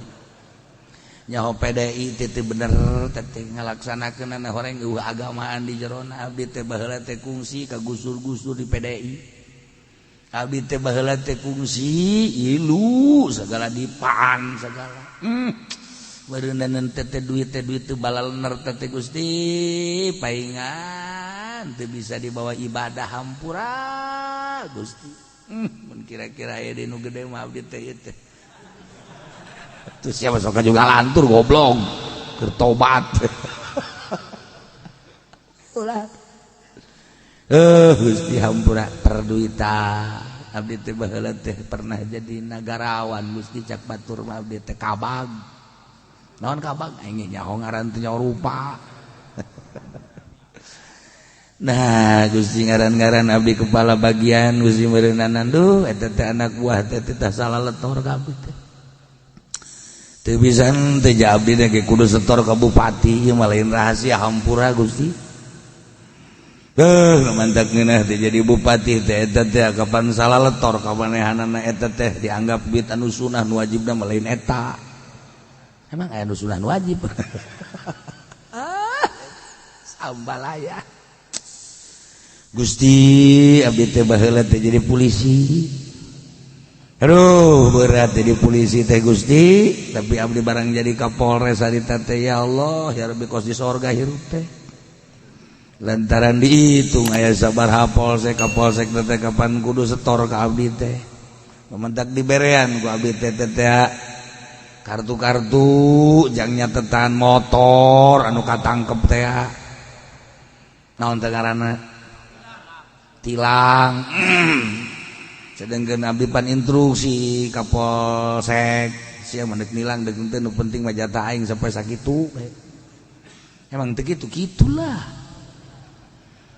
Nyaho PDI teh teh bener teh ngalaksanakeun horeng eueuh agamaan di jerona. Abdi teh baheula teh kungsi ka gusur-gusur di PDI. Abdi teh baheula teh kungsi ilu segala dipaan segala. Meureunana teh duit teh balalener teh Gusti paingan teu bisa dibawa ibadah hampura Gusti. Mun kira-kira aya di nu gede mah abdi teh ieu teh. Terus siapa sok juga lantur goblok keur tobat. Ulah. Gusti hampura perduitan. Abdi teh baheula teh pernah jadi nagarawan Gusti cak batur mah abdi teh kabag. Naon kabag? Aing nyaho ngaran teh nyaho rupa. Nah, Gusti ngaran-ngaran abdi kepala bagian Gusti meureunana duh eta teh anak buah teh teh salah letor ka abdi teh. Teu bisa teh abdi teh kudu setor ka bupati ieu mah lain rahasia hampura Gusti. Mantak ngeunah teh jadi bupati teh eta teh kapan salah letor ka manehanana eta teh dianggap duit anu sunah nu wajibna mah lain eta. Emang aya nu sunah nu wajib. Ah, sambalaya. Gusti abdi teh baheula teh jadi polisi. Aduh berat jadi polisi teh Gusti, tapi abdi barang jadi Kapolres harita teh ya Allah ya Rabbi kos di sorga hirup teh. Lantaran dihitung aya sabaraha polsek kapolsek teh kapan kudu setor ka abdi teh. Pementak diberean ku abdi teh teh kartu-kartu jang nyatetan motor anu katangkep teh. Naon teh ngaranna? Tilang. Sedangkan abdi pan instruksi kapolsek sia mah deuk nilang deuk teu nu penting mah jatah aing sampai sakitu. Emang teu kitu kitulah.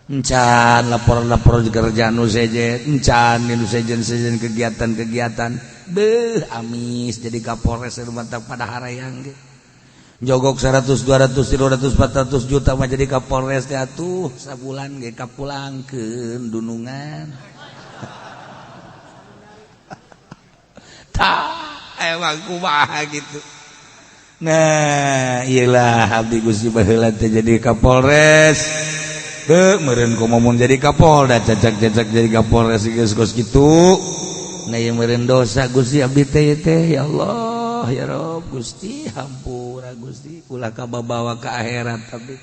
Encan lapor-lapor kerjaan nu sejen, encan nu sejen-sejen kegiatan-kegiatan. Beuh amis jadi Kapolres mantap pada harayang ge. Jogok 100, 200, 300, 400 juta mah jadi Kapolres teh atuh sabulan ge kapulangkeun dunungan. Tah emang kumaha gitu. Nah, iyalah abdi Gusti baheula teh jadi Kapolres. Heuh meureun kumaha jadi Kapolda cacak-cacak jadi Kapolres geus kos kitu. Nah ieu meureun dosa Gusti abdi teh teh ya Allah. Allah ya Rob, Gusti, hampura Gusti, ulah kababawa ke akhirat. Tapi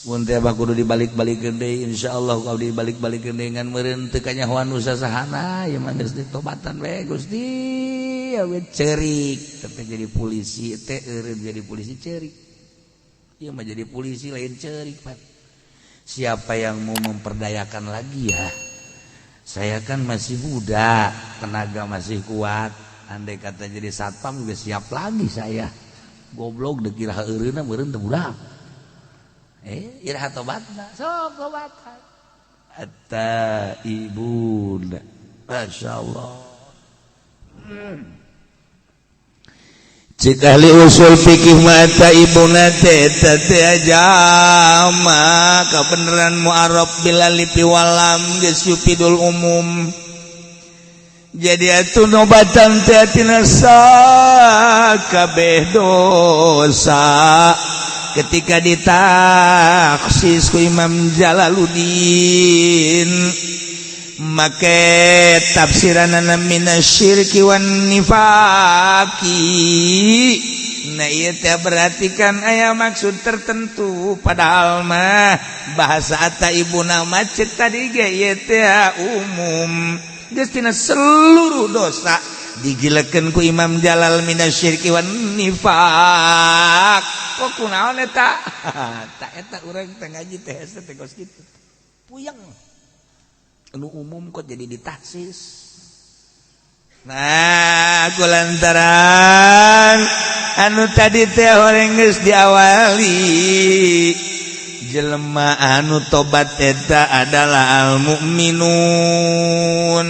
mun teh kudu dibalik-balikeun deui, insyaallah kalau dibalik-balikeun deui ngan meureun teu kanyahoan nu sasahana. Ieu mah geus ditobatan we Gusti ya we. Ceurik tapi jadi polisi teh, eureun jadi polisi ceurik. Ieu mah jadi polisi lain ceurik, Pak. Siapa yang mau memperdayakan lagi ya? Saya kan masih muda, tenaga masih kuat. Andai kata jadi satpam juga siap lagi saya. Goblok, dikira eureunna meureun teu budak. Iraha tobatna? Sok tobatan. At-taibun. Masya Allah. Cik ahli usul fikih mah taibuna teh teh jama kebenaran mu'arraf bil alif wal lam geus yufidul umum. Jadi atuh nobatan teh tina sakabeh dosa. Ketika ditaksis ku Imam Jalaluddin make tafsiranana minasyirki wan nifaqi. Nah, ieu teh berarti kan aya maksud tertentu, padahal mah bahasa at-taibuna mah cek tadi ge ieu teh umum, geus tina seluruh dosa. Digilekeun ku Imam Jalal minasyirki wan nifaq. Kok kunaon eta? Tak eta urang teh ngaji teh hese teh kos kitu, puyeng. Anu umum kok jadi ditaksis? Nah, kulantaran anu tadi teh horeng geus diawali, jelema anu tobat eta adalah al mukminun,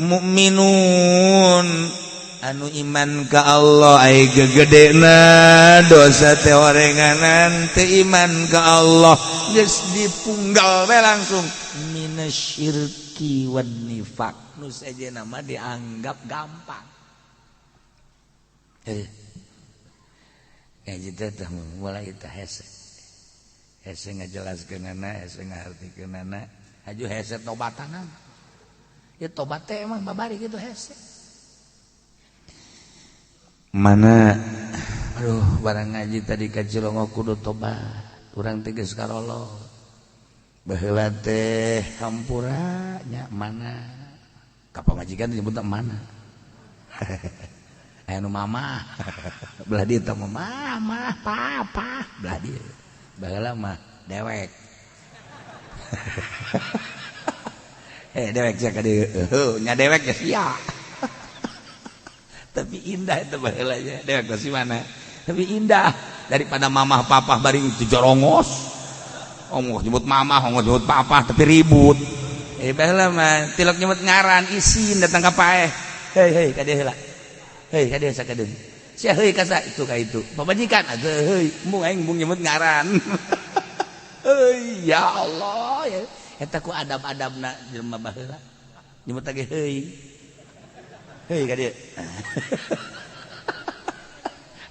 mukminun anu iman ka Allah. Ai gegedena dosa teh orenganan teu iman ka Allah, geus dipunggal we langsung minasyirki wan nifaq. Nu sejenna mah dianggap gampang. Ngaji teh mulai teh hese hese ngajelaskeunana, hese ngahartikeunana, haju hese tobatanana. Ya, tobat teh emang babari gitu hese. Mana, aduh, barang ngaji tadi ka Cilongo kudu tobat urang teh, geus karolo baheula teh, hampura nya. Mana ka pamajikan nyebut mana? Aya nu mama belah dieu teh, mama papa belah dieu. Baheula mah dewek, dewek sia ka dieu nya, dewek ya sia. Tapi indah itu baheula nya, dewek si mana, tapi indah daripada mamah papah bari itu jorongos. Ongkoh nyebut mamah, ongkoh nyebut papa, tapi ribut. Baheula mah tilok nyebut ngaran isin, datang ka paeh, "Hei, hei, ka dieu heula. Hei, ka dieu sakedeung sia. Hei, ka itu, ka itu pamajikan atuh. Hei, embung aing, embung nyebut ngaran." Hei, ya Allah ya. Eta ku adab-adabna jelema baheula nyebut lagi, "Hei, hei, ka dieu."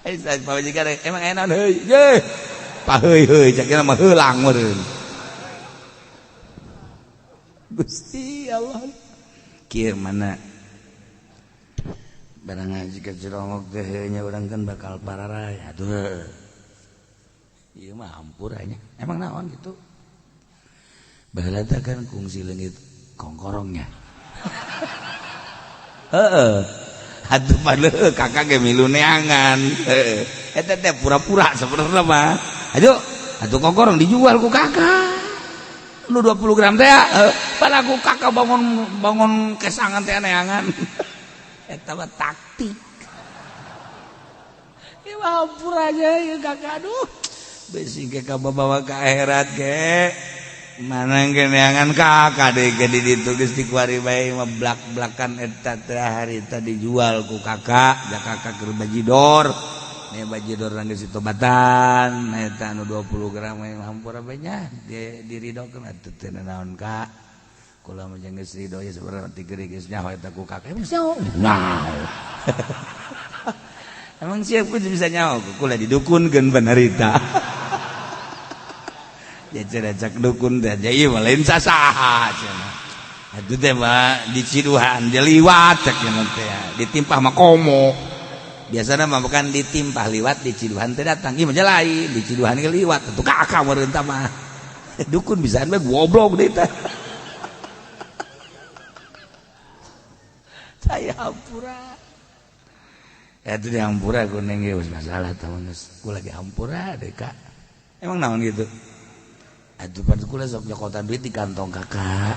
Hei, pamajikan emang enak, "Hei, ye pa, hei, hei," cak mah heulang meureun. Gusti Allah, kieu mana barang ngaji ke Cilongok teh nya, urang kan bakal pararay atuh. Ieu mah hampura nya. Emang naon gitu? Baheula teh kan kungsi leungit kongkorongnya. Heeh. Atuh pada kakak ge milu neangan. Heeh. Eta teh pura-pura sebenarnya mah. Ayo, atuh kongkorong dijual ku kakak. Nu 20 gram teh, pada ku kakak bangun bangun kesangan teh neangan. Eta mah taktik. Ieu mah hampura aja ya kakak, aduh. Besi ke bawa ke akhirat ge. Mana neangan kakak deh ke di ditu geus dikuari bae mah blak-blakan. Eta teh harita dijual ku kakak, ja kakak keur bajidor. Nih bajidor geus ditobatan eta anu 20 gram hampura bae nya, diridokeun atuh teu naon kak. Kula mah jeung geus ridho ya sebenarnya, ti geus nyaho eta ku kakak. Emang nyaho? Nah. Emang siapa bisa nyaho? Kula didukunkeun panarita. Ya cenah cak dukun teh, ja ieu mah lain sasaha cenah. Aduh teh mah diciduhan dia liwat cek teh ditimpah mah komo. Biasana mah bukan ditimpah liwat diciduhan teh datang. Ieu mah lain diciduhan ge liwat atuh kakak meureun tah mah. Dukun bisaan bae goblok deui teh. Saya hampura. Itu di hampura kuning ge geus masalah tah geus. Kula lagi hampura deh kak. Emang naon gitu? Aduh pada kula sok nyokotan duit di kantong kakak.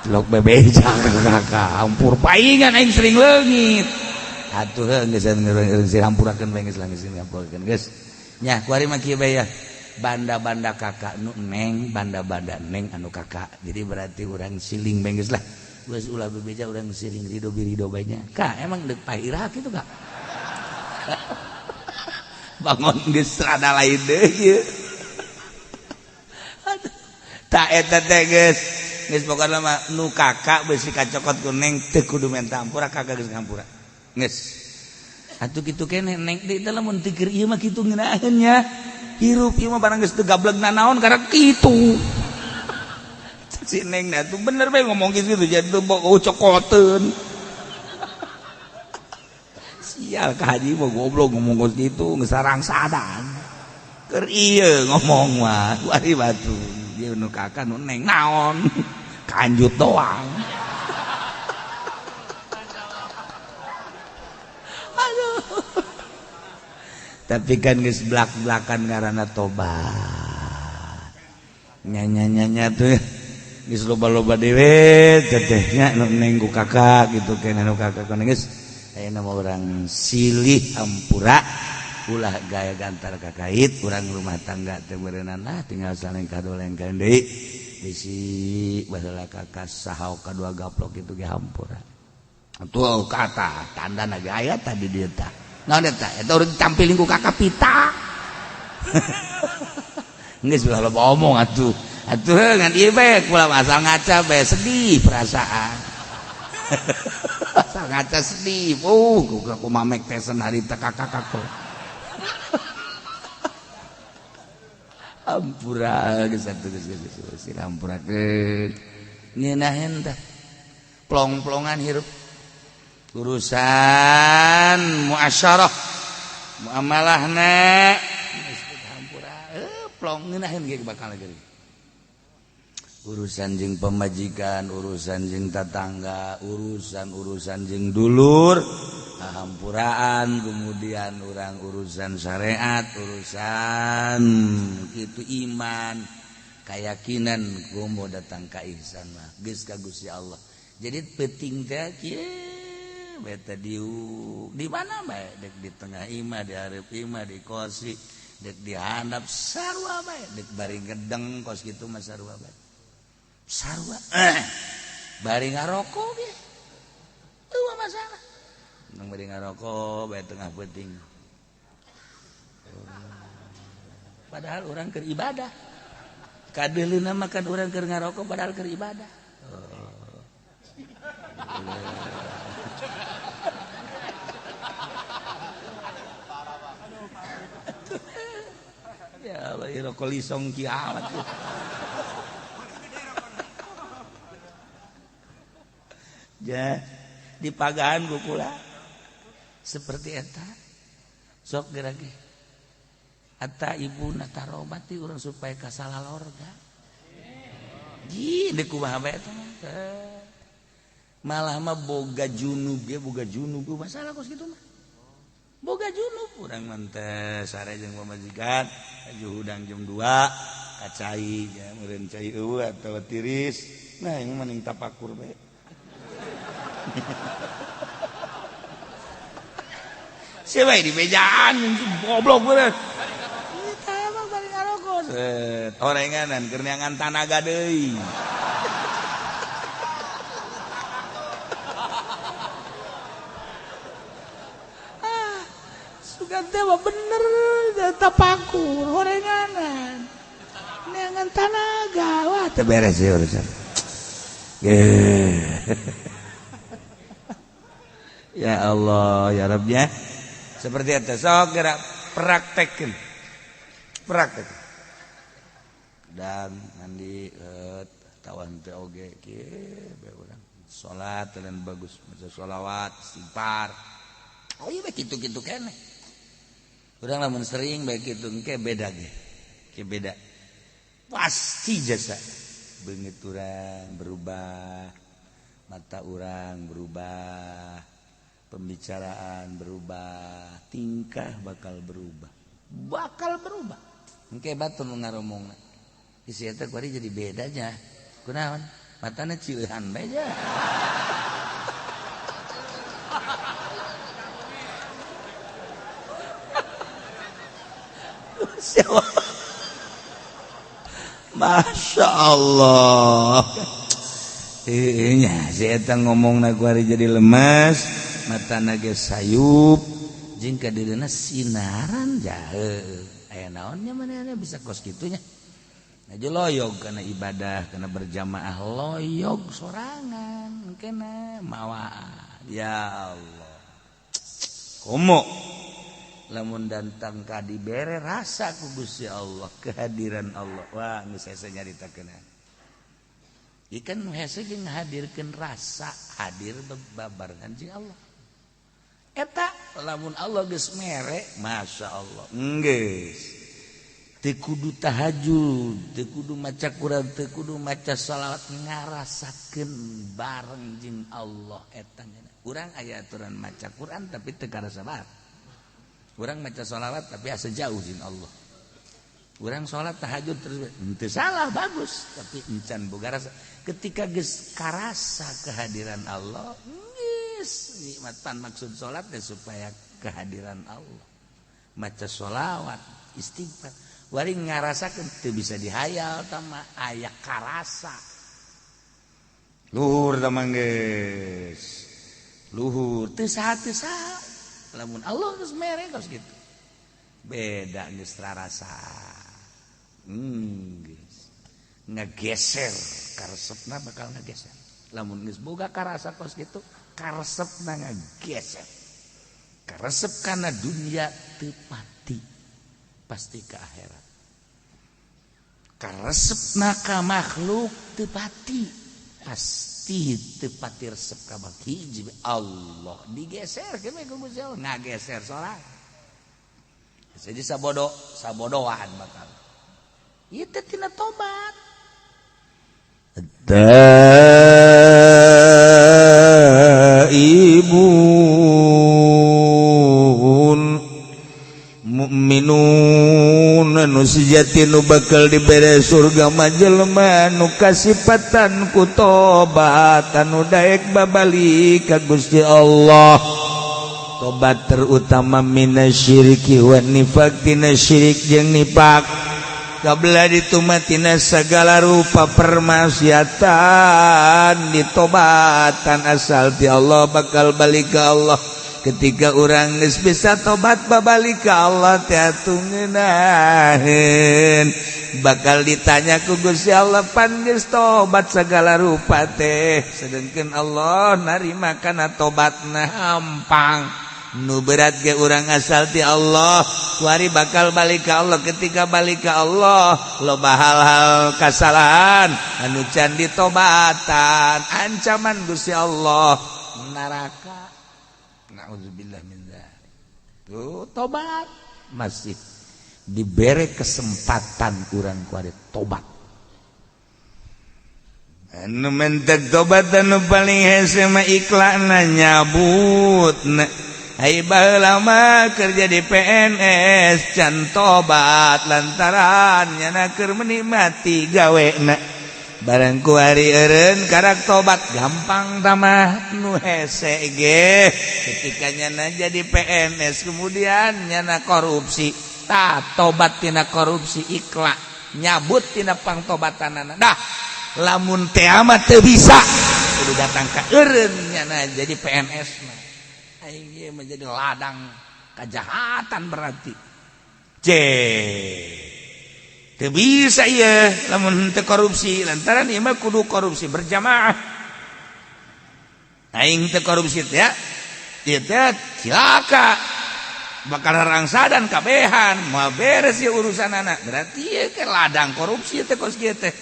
Celok bebeja kakak. Hampur paingan aing sering leungit. Atuh heuh geus geus hampurakeun bae geus lah geus hampurakeun geus. Nya kuari mah kieu bae ya. Banda-banda kakak nu neng, banda-banda neng anu kakak. Jadi berarti urang siling bae geus lah. Geus ulah bebeja urang siling ridho birido bae nya. Kak emang deuk pairah kitu kak. Bangun geus rada lain deui ieu. Tak eta teh geus geus pokona mah nu kakak beusi kacokot ku neng teu kudu menta hampura kakak geus ngampura. Geus. Atuh kitu keneh neng deui teh lamun teu keur ieu mah kitu ngeunaheun nya. Hirup ieu mah barang geus teu gableg nanaon karek kitu. Si neng na tuh bener bae ngomong kitu jadi teu cokoteun. Sial ka haji mah goblok ngomong kos kitu geus sarangsadan. Keur ieu ngomong mah kuari batu. Dia nu kakak nu neng naon kanjut doang. Aduh. Tapi kan geus blak-blakan ngaranna tobat. Nya-nya-nya tuh geus loba-loba dewe teteh nya nu neng ku kakak gitu keneh nu kakak nu geus ayeuna mah urang silih hampura ulah gaya gantar kakait urang rumah tangga teh beureunan lah tinggal saling kadolengkeun deui bisi baheula kakak saha kadua gaplok kitu ge hampura. Tuh kata tandana ge aya tadi dieu tah. Naon eta? Eta urang ditampiling ku kakak pita. Geus ulah loba omong atuh. Atuh ngan ieu bae kula asal ngaca bae sedih perasaan. Asal ngaca sedih. Ku mamek tesen harita kakak kakak. Hampura geus atuh geus geus geus hampurakeun. Ngeunaheun tah. Plong-plongan hirup. Urusan muasyarah muamalahna geus hampura plong ngeunaheun ge bakal geuring. Urusan jeung pemajikan, urusan jeung tetangga, urusan-urusan jeung dulur, hampuraan, kemudian orang urusan syariat, urusan itu iman, keyakinan komo datang ka ihsan mah geus ka Gusti Allah. Jadi penting teh kieu beta diu di mana bae dek di tengah imah, di hareup imah, di kosi, dek di handap sarua bae, dek bari ngedeng kos kitu mah sarua bae. Sarua bari ngarokok ge eueuh masalah. Nang bari ngarokok bae tengah peuting. Padahal urang keur ibadah. Kadeuleuna mah kan urang keur ngarokok padahal keur ibadah. Ya bari rokok lisong kiamat. Ja di pagahan kukula seperti eta sok geura ge eta ibu na tarobati urang supaya kasalah lorga ji deuk kumaha bae eta mah malah mah boga junub ge boga junub masalah kos kitu mah boga junub urang mah teh sare jeung pamajikan aju hudang jam 2 kacai ja meureun cai eueuh atawa tiris nah yang mending tapakur bae. Siapa di bejaan goblok bener. Kita emang bari ngarokok. Orenganan keur neangan tanaga deui. Ah, sugan teh mah bener tapakur orenganan. Neangan tanaga wah teu beres ieu urusan. Ya Allah ya Rabb ya. Seperti itu sok gerak praktekin. Praktek. Dan mandi Atawa henteu oge kieu bae urang. Salat dan bagus, maca sholawat, istighfar. Oh iya, kitu-kitu keneh. Urang lamun sering bae kitu engke beda ge. Ke beda. Pasti jasa beungeut urang berubah, mata urang berubah, pembicaraan berubah, tingkah bakal berubah. Bakal berubah. Engke batur nu ngaromongna. Isi eta kuari jadi bedanya. Kunaon? Matana cileuhan bae ja. Masya Allah. Nya si eta ngomongna kuari jadi lemes, matana ge sayup, jeung ka dirina sinaran jahe. Aya naonnya manehna bisa kos kitunya. Aja loyog karena ibadah, karena berjamaah loyog sorangan kena mawa. Ya Allah. Komo lamun datang ka dibere rasa ku Gusti Allah, kehadiran Allah. Wah, geus hese nyaritakeun. Ieu nu hese ge ngahadirkeun rasa hadir babarengan jeung Allah. Eta lamun Allah geus mere, Masya Allah. Geus. Teu kudu tahajud, teu kudu maca Quran, teu kudu maca shalawat, ngarasakeun bareng jeung Allah eta. Urang aya aturan maca Quran tapi teu karasa bareng. Urang maca sholawat tapi asa jauh jeung Allah. Urang sholat tahajud terus henteu salah, bagus, tapi encan boga rasa. Ketika geus karasa kehadiran Allah, geus nikmat pan maksud sholat teh supaya kehadiran Allah. Maca sholawat, istighfar, wari ngarasakeun teu bisa dihayal tama aya karasa. Luhur tah mah geus. Luhur teu saha teu saha. Lamun Allah geus mere kos kitu. Beda geus rarasa. Geus ngageser karesepna bakal ngageser. Lamun geus boga karasa kos kitu, karesepna ngageser. Karesep kana dunia teu pati, pasti ke akhirat. Karesepna ka makhluk teu pati, pasti teu pati resep ka hiji Allah. Digeser ke ku Gusti Allah, ngageser sorangan. Jadi sabodo, sabodoan bakal. Ieu teh tina tobat. Taibun mukminun nu sejati nu bakal dibere surga mah jelema nu kasipatan ku tobat anu daek babalik ka Gusti Allah. Tobat terutama minasyiriki wan nifaq, tina syirik jeung nifak. Kabla ditumatina segala rupa permaksiatan ditobatan asal ti Allah bakal balik ke Allah. Ketika urang geus bisa tobat babalik ka Allah teh atuh ngeunaheun. Bakal ditanya ku Gusti Allah pan geus tobat segala rupa teh, sedengkeun Allah narima kana tobatna hampang. Nu berat ge urang asal ti Allah kuari bakal balik ka Allah. Ketika balik ka Allah loba hal-hal kasalahan anu can ditobatan, ancaman Gusti Allah neraka. Nauzubillah min dzalik. Tuh tobat masih dibere kesempatan urang kuari tobat. Anu mentek tobat anu paling hese mah ikhlana nyabut. Hai baheula mah kerja di PNS can tobat lantaran nyana keur menikmati gawena. Barang kuari eureun karak tobat gampang tamah nu hese ge. Ketika nyana jadi PNS kemudian nyana korupsi, tah tobat tina korupsi ikhlas nyabut tina pangtobatanana. Dah lamun teh mah teu bisa kudu datang ka eureun nyana jadi PNS mah. Aing ieu menjadi ladang kejahatan berarti. C teu bisa ieu lamun teu korupsi lantaran ieu mah kudu korupsi berjamaah. Aing teu korupsi teh ieu teh cilaka bakal rangsadan kabehan moal beres ieu urusanana. Berarti ieu ke ladang korupsi teh kos kieu teh.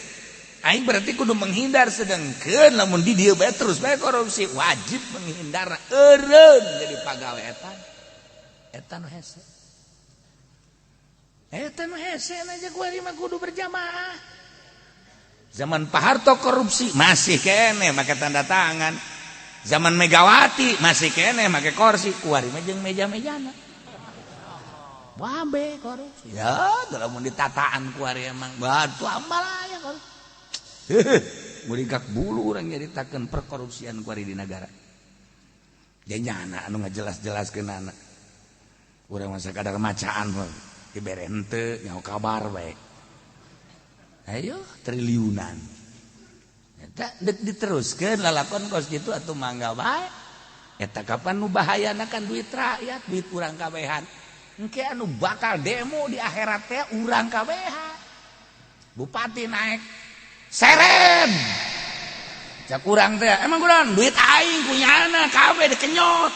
Aing berarti kudu menghindar, sedangkan lamun di dieu bae terus bae korupsi, wajib menghindar eureun jadi pagawe eta. Eta nu hese. Eta nu hese aja kuari mah kudu berjamaah. Zaman Pak Harto korupsi masih keneh make tanda tangan. Zaman Megawati masih keneh make kursi, kuari mah jeung meja-mejana. Wabe korupsi. Ya, lamun ditataan kuari emang batu ambal aya korupsi. Muringkak bulu urang nyaritakeun perkorupsian kuari di negara. Janyana anu ngajelas-jelaskeun anak. Urang mah sakadar macaan dibere henteu nyaho kabar bae. Ayo triliunan. Eta deuk diteruskeun lalakon kos kitu atuh mangga bae. Eta kapan nu bahayana kan duit rakyat, duit urang kabehan. Engke anu bakal demo di akhirat teh urang kabehan. Bupati naik seren cak kurang teh emang kurang duit aing punyana kabeh dikenyot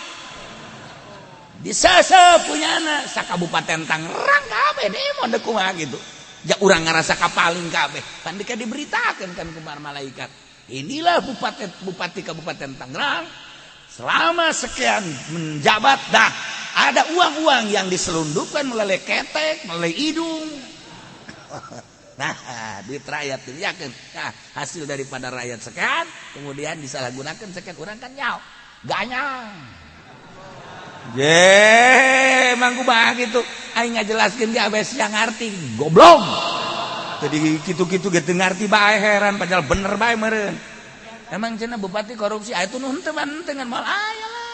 disesep punyana sakabupaten Tangerang kabeh demo deuk kumaha gitu ja urang ngarasa kapaling kabeh pan dika diberitakeun kan ku malaikat inilah bupati kabupaten Tangerang selama sekian menjabat dah ada uang-uang yang diselundupkan melalui ketek melalui hidung. Nah, duit rakyat yakin. Nah, hasil daripada rakyat sekian, kemudian disalahgunakan sekian, orang kan nyaw, ganyang. Je, emang kumaha gitu. Aing ngajelaskeun ge abes yang ngarti, goblok. Jadi kitu-kitu ge teu ngarti bae heran padahal bener bae meureun. Emang cenah bupati korupsi, aya tuh nu henteu mah henteu ngan moal aya lah.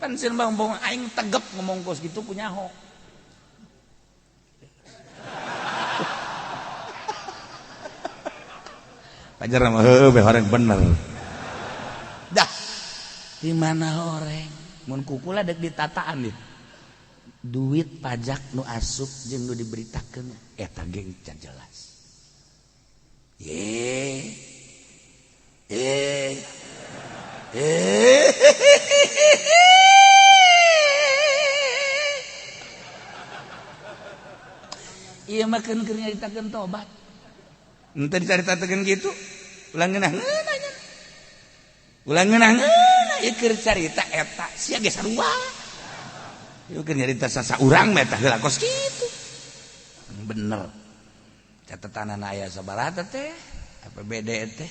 Pan sieun bang aing tegep ngomong kos kitu ku nyaho. Pajar mah heuh horeng bener. Dah. Di mana horeng? Mun kukula deuk ditataan ieu. Duit pajak nu asup jeung nu diberitakeun eta ge can jelas. Ye. Eh. Eh. Ieu mah keun keur nyaritakeun tobat. Henteu dicaritakeun kitu. Ulah ngeunah-ngeunah nya. Ulah ngeunah-ngeunah ieu keur carita eta sia ge sarua. Ieu keur nyarita sasaurang mah eta heula kos kitu. Bener. Catatanana aya sabaraha teh APBD teh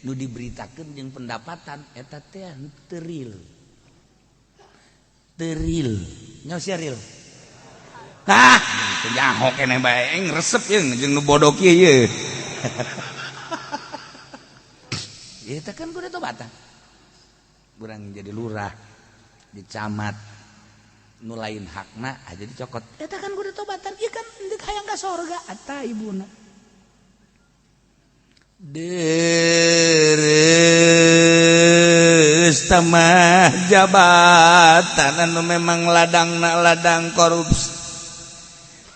nu diberitakeun jeung pendapatan eta teh teu real. Teu real. Nyaho sia real. Hah, teu nyaho keneh bae aing resep jeung jeung nu bodoh kieu ye. Eta kan kudu tobatan. Urang jadi lurah, di camat, nu lain hakna aja dicokot. Eta kan kudu tobatan, ieu kan deuk hayang ka sorga eta ibuna. Deres tamah jabatan anu memang ladangna ladang korupsi.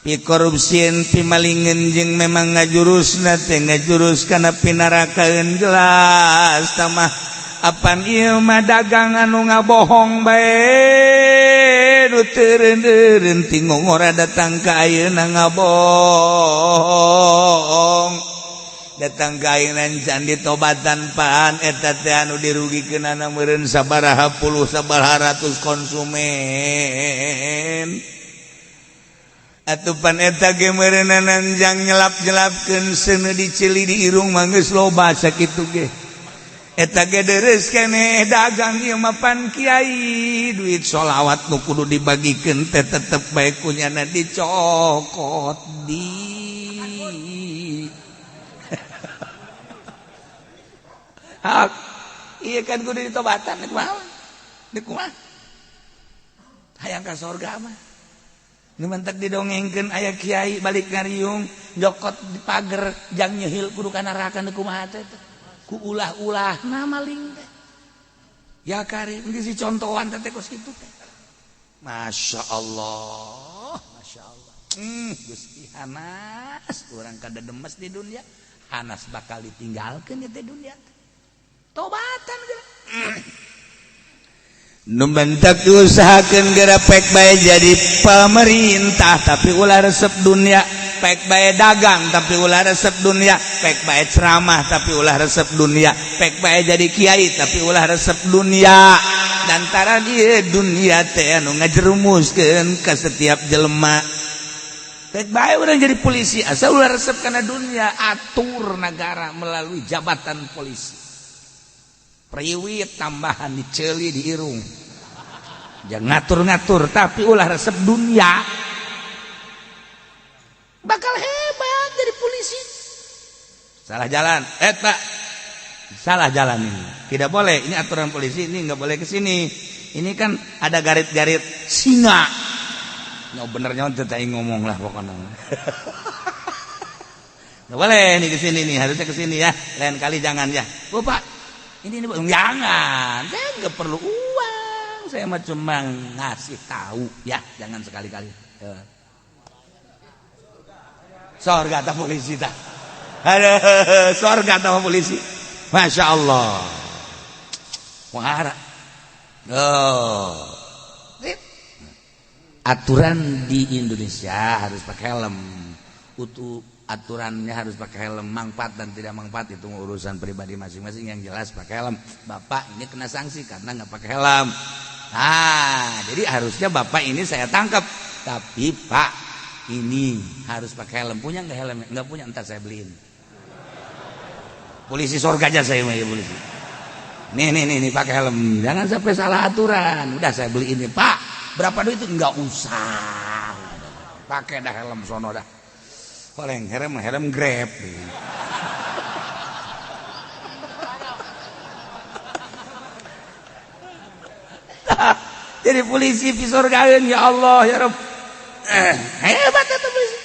Pi korupsieun pi malingeun jeung memang ngajurusna teh ngajurus kana pinarakaeun jelas tamah apan ieu mah dagang anu ngabohong bae nu teu eureun-eureun ti ngongora datang ka ayeuna ngabohong datang ka ayeuna can ditobatan pan eta teh anu dirugikeunana meureun sabaraha puluh sabaraha ratus konsumen. Atupan eta ge meureunana jang nyelap-nyelapkeun seuneu diceli di irung mah geus loba sakitu ge. Eta ge deres keneh dagang ieu mah pan kiai duit sholawat nu kudu dibagikeun teh tetep bae kunyana dicokot di. Hak ieu kan kudu ditobatan kumaha? Deuk kumaha? Hayang ka sorga mah. Nu mentek didongengkeun aya kiai balik ngariung jokot di pager jang nyehil kudu ka neraka nu kumaha teh ku ulah-ulah na maling teh. Ya karim geus dicontohan teh kos kitu teh. Masya Allah, Masya Allah. Gusti hanas urang kada demes di dunia, hanas bakal ditinggalkeun ieu teh dunia. Tobatan geura. Nu mentak diusahakeun geura pek bae jadi pemerintah tapi ulah resep dunia. Pek bae dagang tapi ulah resep dunia. Pek bae ceramah tapi ulah resep dunia. Pek bae jadi kiai tapi ulah resep dunia. Antara dia dunia teh anu ngajerumuskeun ka setiap jelema. Pek bae urang jadi polisi asal ulah resep kana dunia. Atur negara melalui jabatan polisi. Priwit tambahan diceli di irung. Jangan ngatur-ngatur tapi ulah resep dunia. Bakal hebat jadi polisi. Salah jalan, eh Pak, salah jalan ini. Tidak boleh, ini aturan polisi, ini nggak boleh ke sini. Ini kan ada garit-garit singa. Nggak benernya tetap ngomong lah pokoknya. Nggak boleh nih ke sini nih, harusnya ke sini ya. Lain kali jangan ya. Oh Pak, ini jangan. Saya nggak perlu uang. Saya mah cuma ngasih tahu ya, jangan sekali-kali. Ya. Sorga atau polisi tak? Aduh, sorga atau polisi? Masya Allah. Wahara. Oh. Aturan di Indonesia harus pakai helm. Utuh aturannya harus pakai helm, manfaat dan tidak manfaat itu urusan pribadi masing-masing, yang jelas pakai helm. Bapak ini kena sanksi karena nggak pakai helm. Nah, jadi harusnya bapak ini saya tangkap. Tapi Pak, ini harus pakai helm. Punya nggak helm? Nggak punya, ntar saya beliin. Polisi surga aja saya mah ya polisi. Nih nih nih, nih pakai helm. Jangan sampai salah aturan. Udah saya beliin nih, Pak. Berapa duit itu? Nggak usah. Pakai dah helm sono dah. Paling helm helm Grab. Jadi polisi pisorgaeun ya Allah ya Rabb. Hebat itu polisi.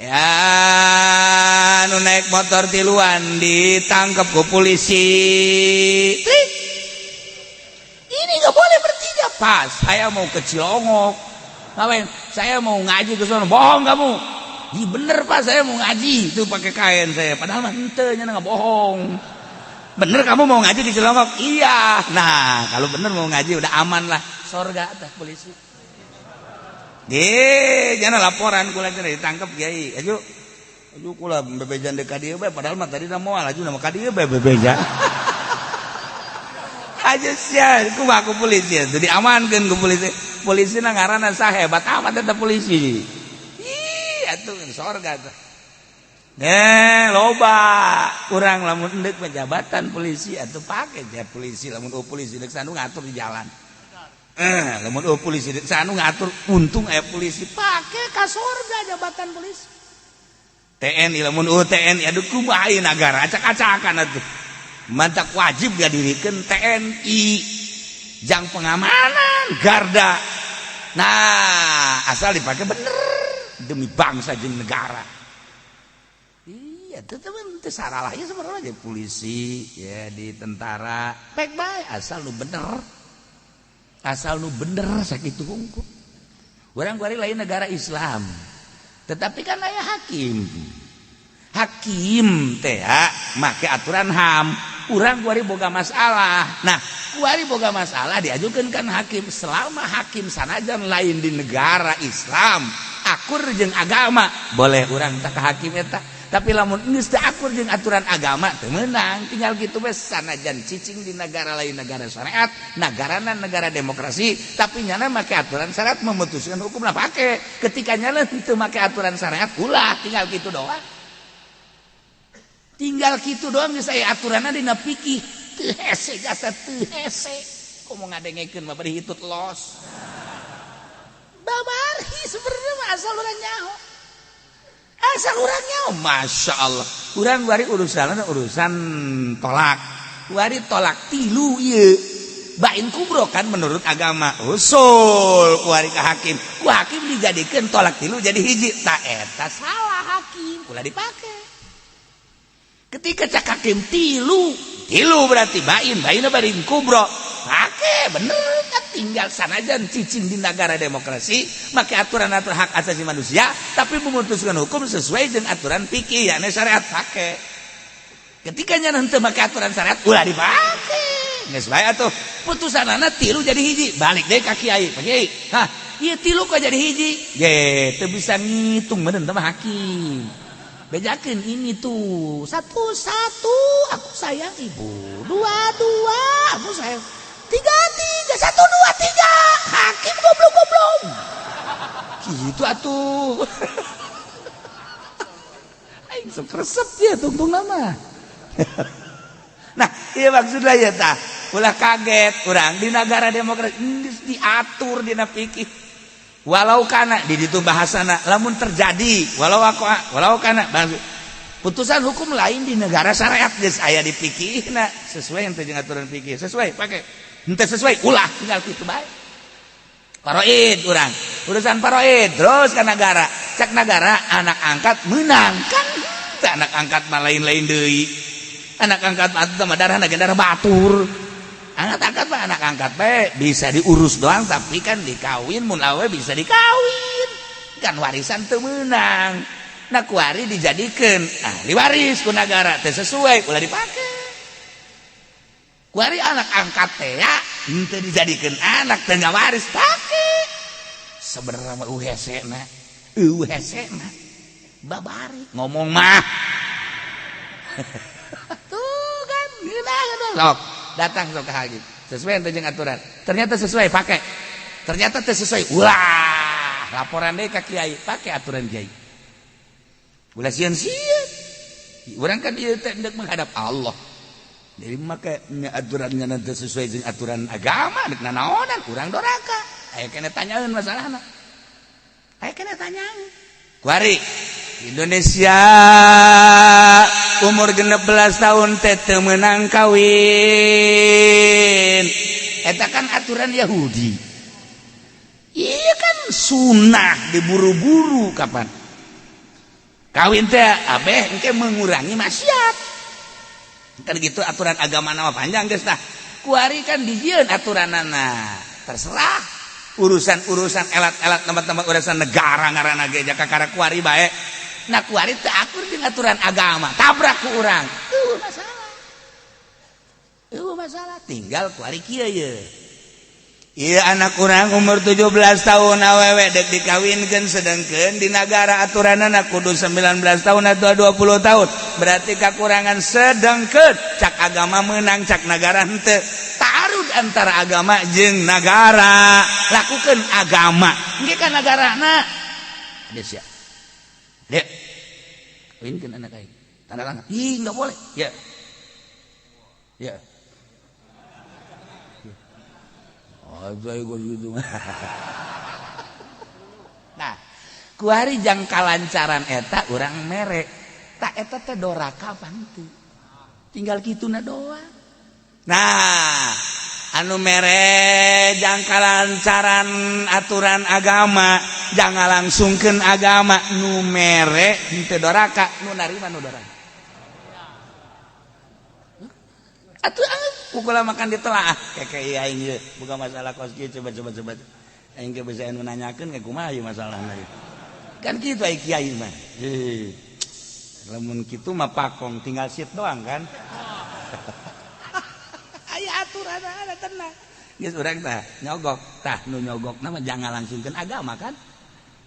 Ya nu naik motor tiluan ditangkap ku polisi. Trik. Ini nggak boleh bertiga. Pas saya mau ke Cilongok. Ngapain? Saya mau ngaji ke sana. Bohong kamu. Ih bener Pak, saya mau ngaji. Itu pakai kain saya. Padahal mah henteu nya nggak bohong. Bener kamu mau ngaji di Cilongok? Iya. Nah, kalau bener mau ngaji udah aman lah. Sorga teh polisi. Ye, jangan laporan kula cenah ditangkap kiai. Aju. Aju kula bebejan deuk ka dieu bae padahal mah tadi moal aju nama ka dieu bae bebeja. Aja sia, kumaha ku polisi itu diamankeun ku polisi. Polisi na ngaranna sahebat amat eta polisi. Ih, atuh sorga teh. Eh, loba urang lamun endek jabatan polisi atuh pake ja polisi lamun oh polisi deuk sanu ngatur di jalan. Eh, lamun oh polisi deuk sanu ngatur untung aya polisi pake ka sorga jabatan polisi. TNI lamun oh TNI aduh kumaha ieu nagara acak-acakan atuh. Mantak wajib ngadirikeun TNI jang pengamanan garda. Nah, asal dipakai bener demi bangsa jeung negara. Iya, tetep teu salah ya sebenarnya jadi polisi ya di tentara baik baik asal lu bener. Asal lu bener sakitu hungkul. Urang kuari lain negara Islam. Tetapi kan aya hakim. Hakim teh make aturan HAM. Urang kuari boga masalah. Nah, kuari boga masalah diajukan kan hakim. Selama hakim sanajan lain di negara Islam, akur jeung agama, boleh urang tak ke hakim eta. Tapi lamun geus teu akur jeung aturan agama teu meunang, tinggal kitu we sanajan cicing di negara lain negara syariat, negarana negara demokrasi, tapi nyana make aturan syariat memutuskan hukum lah pake. Ketika nyana teu make aturan syariat ulah, tinggal kitu doang. Tinggal kitu doang geus aya aturanna dina fikih. Teu hese jasa teu hese. Komo ngadengekeun mah bari hitut los. Babari sebenarnya mah asal urang nyaho. Asal urang nyaho, Masya Allah. Urang bari urusan urusan tolak. Bari tolak tilu ieu. Bain kubro kan menurut agama. Usul kuari ka hakim. Ku hakim dijadikeun tolak tilu jadi hiji. Ta eta salah hakim, ulah dipake. Ketika cak hakim tilu, tilu berarti bain, bain bain kubro. Pake bener kan tinggal sanajan cicing di negara demokrasi, make aturan-aturan hak asasi manusia, tapi memutuskan hukum sesuai dengan aturan fikih, yakni syariat pake. Ketika nya henteu make aturan syariat, ulah dipake. Geus bae atuh. Putusanana tilu jadi hiji, balik deui ka kiai. Pak Kiai, hah, Ieu tilu kok jadi hiji? Ge, teu bisa ngitung meureun teh mah hakim. Bejakeun ini tuh satu satu aku sayang ibu, dua dua aku sayang, tiga tiga, satu dua tiga. Hakim goblok goblok. Gitu atuh. Aing sok resep ya tungtung nama. Nah, iya maksudnya ya tah. Ulah kaget urang di negara demokrasi geus diatur dina fikih. Walau kana di ditu bahasana lamun terjadi walau aku walau kana putusan hukum lain di negara syariat geus aya di fikihna sesuai yang jeung aturan fikih, sesuai pakai, henteu sesuai ulah, tinggal kitu bae. Faraid urang, urusan faraid terus ke negara, cek negara anak angkat menang kan. Teu anak angkat mah lain-lain deui, anak angkat mah atuh mah darah darah batur. Anak angkat mah anak angkat bae bisa diurus doang, tapi kan dikawin, mun awe bisa dikawin kan, warisan teu meunang. Nah, kuari dijadikeun ahli waris ku negara, teu sesuai ulah dipake. Kuari anak angkat teh ya henteu dijadikeun anak, teu waris, pake. Sebenarnya mah hese na, hese na babari ngomong mah tuh kan gila. Sok datang sok ke hakim, sesuai jeung aturan, ternyata sesuai, pakai. Ternyata teu sesuai, ulah. Laporan deh ke kiai, pakai aturan kiai. Ulah sieun-sieun. Urang kan ieu teh hendak menghadap Allah, jadi make aturannya nanti sesuai jeung aturan agama dek nanaonan urang doraka. Aya keneh tanyaeun masalahna, aya keneh tanyaeun. Kuari Indonesia umur 16 tahun teh teu meunang kawin, eta kan aturan Yahudi. Iya kan sunnah diburu-buru kapan kawin teh abeh engke mengurangi maksiat kan gitu. Aturan agama nama panjang geus tah. Kuari kan dijieun aturanana, terserah urusan-urusan elat-elat tempat-tempat urusan negara ngaranna ge jaka kuari bae. Nah, kuari teu akur jeung aturan agama, tabrak ku urang. Eueuh masalah, eueuh masalah. Tinggal kuari kieu ye. Iya, anak kurang umur 17 tahun awewe dek dikawinkan, sedangkan di negara aturan anak kudu 19 tahun atau 20 tahun, berarti kekurangan. Sedangkan cak agama menang, cak negara henteu. Taarud antara agama jeung negara, lakukan agama engke kan negara na ada siap dek kawinkeun anak aing, tanda tangan. Ih, nggak boleh ya ya. Oh, gitu. Nah, kuari jang kalancaran eta urang mere tak eta teh doraka pantu, tinggal kituna doang. Nah, anu mere jang kalancaran aturan agama, jangan langsungkeun agama, nu mere henteu doraka, nu narima nu doraka. Atuh pukul makan ditelaah kayak aing ieu bukan masalah kos kieu. Coba coba coba, aing ge bisa anu nanyakeun ke kumaha ieu masalahna kan kitu. Ai kiai mah lamun kitu mah pakong tinggal sit doang kan. Aya aturan ada, tenang geus. Urang tah nyogok tah, nu nyogok nama jangan langsungkeun agama kan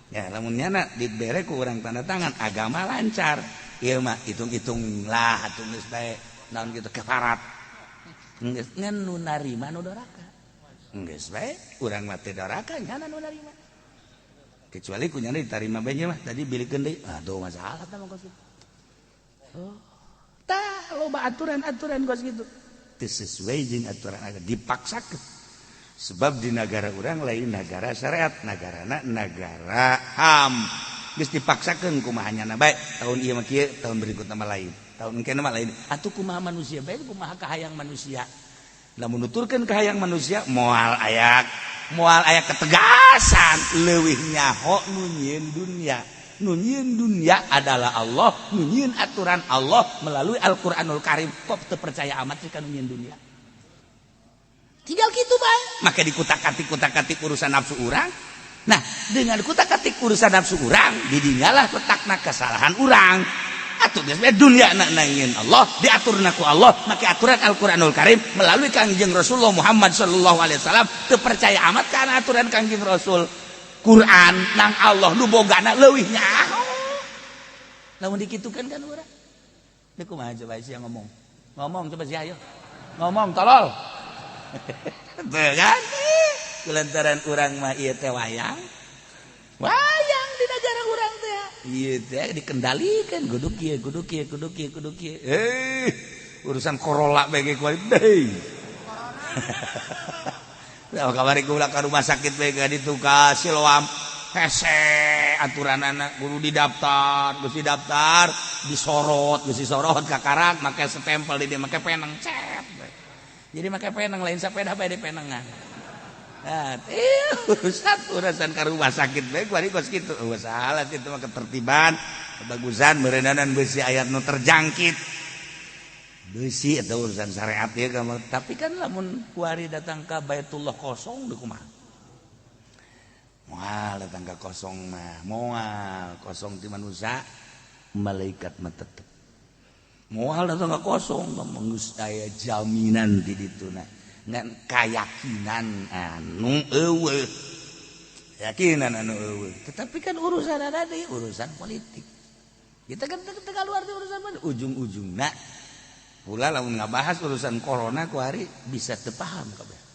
ya. Lamun nyana dibere ku urang tanda tangan agama lancar, ieu mah hitung-hitung lah atuh geus bae naon gitu kefarat geus. Ngan nu narima nu doraka, geus bae. Urang mah teu doraka, nyana nu narima. Kecuali ku nyana diterima bae mah tadi bilikeun deui, aduh masalah tah mah kos kitu. Oh, tah loba aturan-aturan kos kitu teu sesuai jeung aturan agama dipaksakeun, sebab di negara urang lain negara syariat, negarana negara HAM. Geus dipaksakeun kumaha nyana bae, tahun ieu mah kieu, tahun berikutna mah lain, tahun engke mah lain. Atuh kumaha manusia bae, kumaha kahayang manusia? Lamun nuturkeun kahayang manusia moal aya, moal aya ketegasan. Leuwih nyaho nu nyieun dunya. Nu nyieun dunya adalah Allah, nu nyieun aturan Allah melalui Al-Qur'anul Karim. Kok teu percaya amat sih ka nu nyieun dunya? Tinggal gitu bae. Maka dikutak-katik kutak-katik urusan nafsu urang. Nah, dengan kutak-katik urusan nafsu urang, didinyalah letakna kesalahan urang. Atuh geus bae dunya na nyieun Allah, diaturna ku Allah make aturan Al-Qur'anul Karim melalui Kangjeng Rasulullah Muhammad sallallahu alaihi wasallam. Teu percaya amat kana aturan Kangjeng Rasul. Quran nang Allah nu bogana leuwih nyaho. Lamun dikitukeun kan urang. Deuk kumaha coba sia ngomong? Ngomong coba sia, ayo. Ngomong, tolol. Tuh kan? Kulantaran urang mah ieu teh wayang. Wayang di negara urang teh. Ieu teh dikendalikan kudu kieu, kudu kieu, kudu kieu, kudu kieu. Eh, urusan corona bae kuari deui. Nah, kamari kula ka rumah sakit bae ka ditu ka Siloam. Hese aturan anak kudu didaftar, geus didaftar, disorot, geus disorot kakarak make stempel di dia, make peneng cet. Jadi make peneng, lain sepeda bae di penengan. Nah, urusan urusan ka rumah sakit bae kuari kos kitu. Oh, salah sih itu mah, ketertiban, kebagusan meureunanan besi ayat nu terjangkit. Besi atau urusan syariat ya kamu. Tapi kan lamun kuari datang ke Baitullah kosong deui kumaha? Moal datang ke kosong mah, moal kosong ti manusia, malaikat mah tetep. Moal datang ke kosong, geus aya jaminan di dituna. Ngan kayakinan anu eueuh. Keyakinan anu eueuh. Tetapi kan urusan ada di urusan politik. Kita kan teu keluar di urusan mana ujung-ujungna. Pula lamun ngabahas urusan corona kuari bisa teu paham kabeh.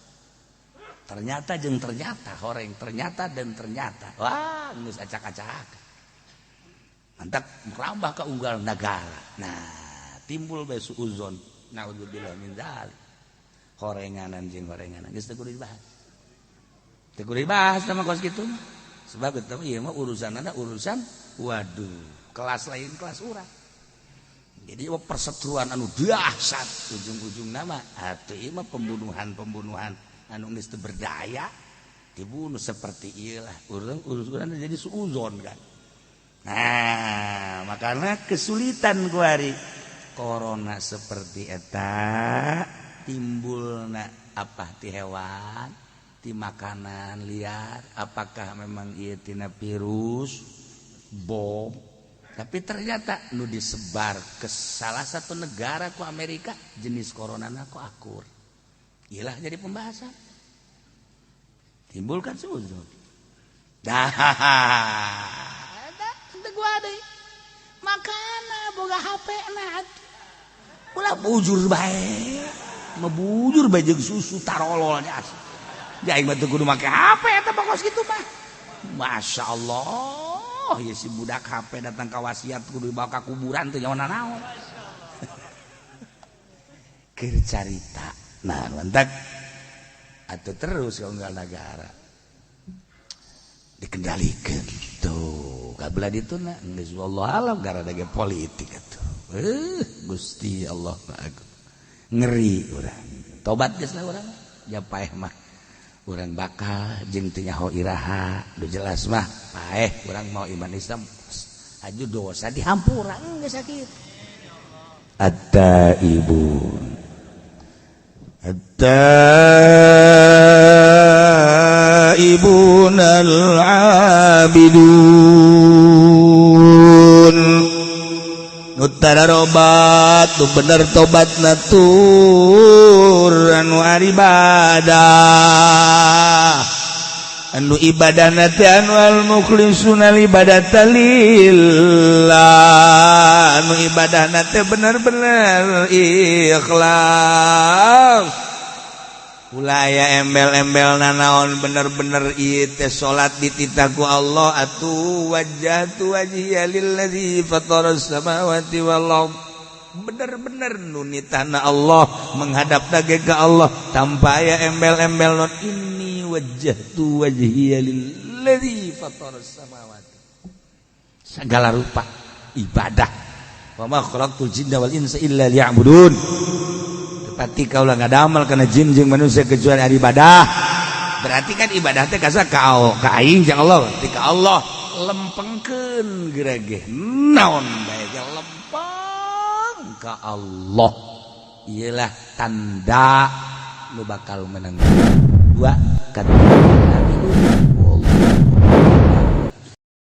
Ternyata jeung ternyata, horeng ternyata dan ternyata. Wah, geus acak-acak. Mantap merambah ke unggal negara. Nah, timbul bae suuzon. Naudzubillah min dzalik. Horenganan jeung horenganan geus teu kudu dibahas. Teu kudu dibahas sama kos kitu mah. Sebab eta mah ieu mah urusanana urusan, waduh, kelas lain, kelas urang. Jadi mah perseteruan anu dahsyat, ujung-ujung nama atuh ieu mah pembunuhan-pembunuhan anu geus teu berdaya, dibunuh seperti ieu lah. Urang urusan jadi suuzon kan. Nah, makanya kesulitan kuari corona seperti eta timbulna apa ti hewan, ti makanan liar, apakah memang ieu tina virus bom? Tapi ternyata nu disebar ke salah satu negara ku Amerika jenis corona ku akur. Iyalah, jadi pembahasan. Timbulkan suuzon. Dah, teu gua deui. Makana boga HP na atuh. Ulah bujur bae. Mah bujur bae jeung susu tarolol nya. Ja aing mah teu kudu make HP eta mah kos kitu mah. Masya Allah, ya si budak HP datang ka wasiat kudu dibawa ka kuburan teu nyawa naon. Keur carita. Nah, mantak atau terus ke unggal negara dikendalikan tuh kabelah ditu na geus wallahu alam gara ge politik atuh. Eh, Gusti Allah mah ngeri urang. Tobat geus lah urang. Ja paeh mah urang bakal jeung teu nyaho iraha, nu jelas mah paeh urang mau iman Islam aju dosa dihampura geus sakitu. At-taibun, التائبون العابدون nu tararobat, nu bener tobat natur, anu ibadah, anu ibadah teh anu al mukhlisuna ibadata lillah, anu ibadah teh bener-bener ikhlas, ulah aya embel-embel nanaon, bener-bener ieu teh salat dititah ku Allah atuh, wajjahtu wajhiya lillazi fataras samawati wal ard, bener-bener nu nitahna Allah, menghadap ge ka Allah tanpa aya embel-embel non. Inni wajjahtu wajhiya lillazi fataras samawati, segala rupa ibadah. Wa ma khalaqtul jinna wal insa illa liya'budun. Tepati kaulah ngadamel kana jin jeung manusia kecuali ari ibadah. Berarti kan ibadah teh kasa ka ka aing jeung Allah, berarti ka Allah lempengkeun gerege naon bae ge lempeng ka Allah. Iyalah tanda lu bakal menang dua.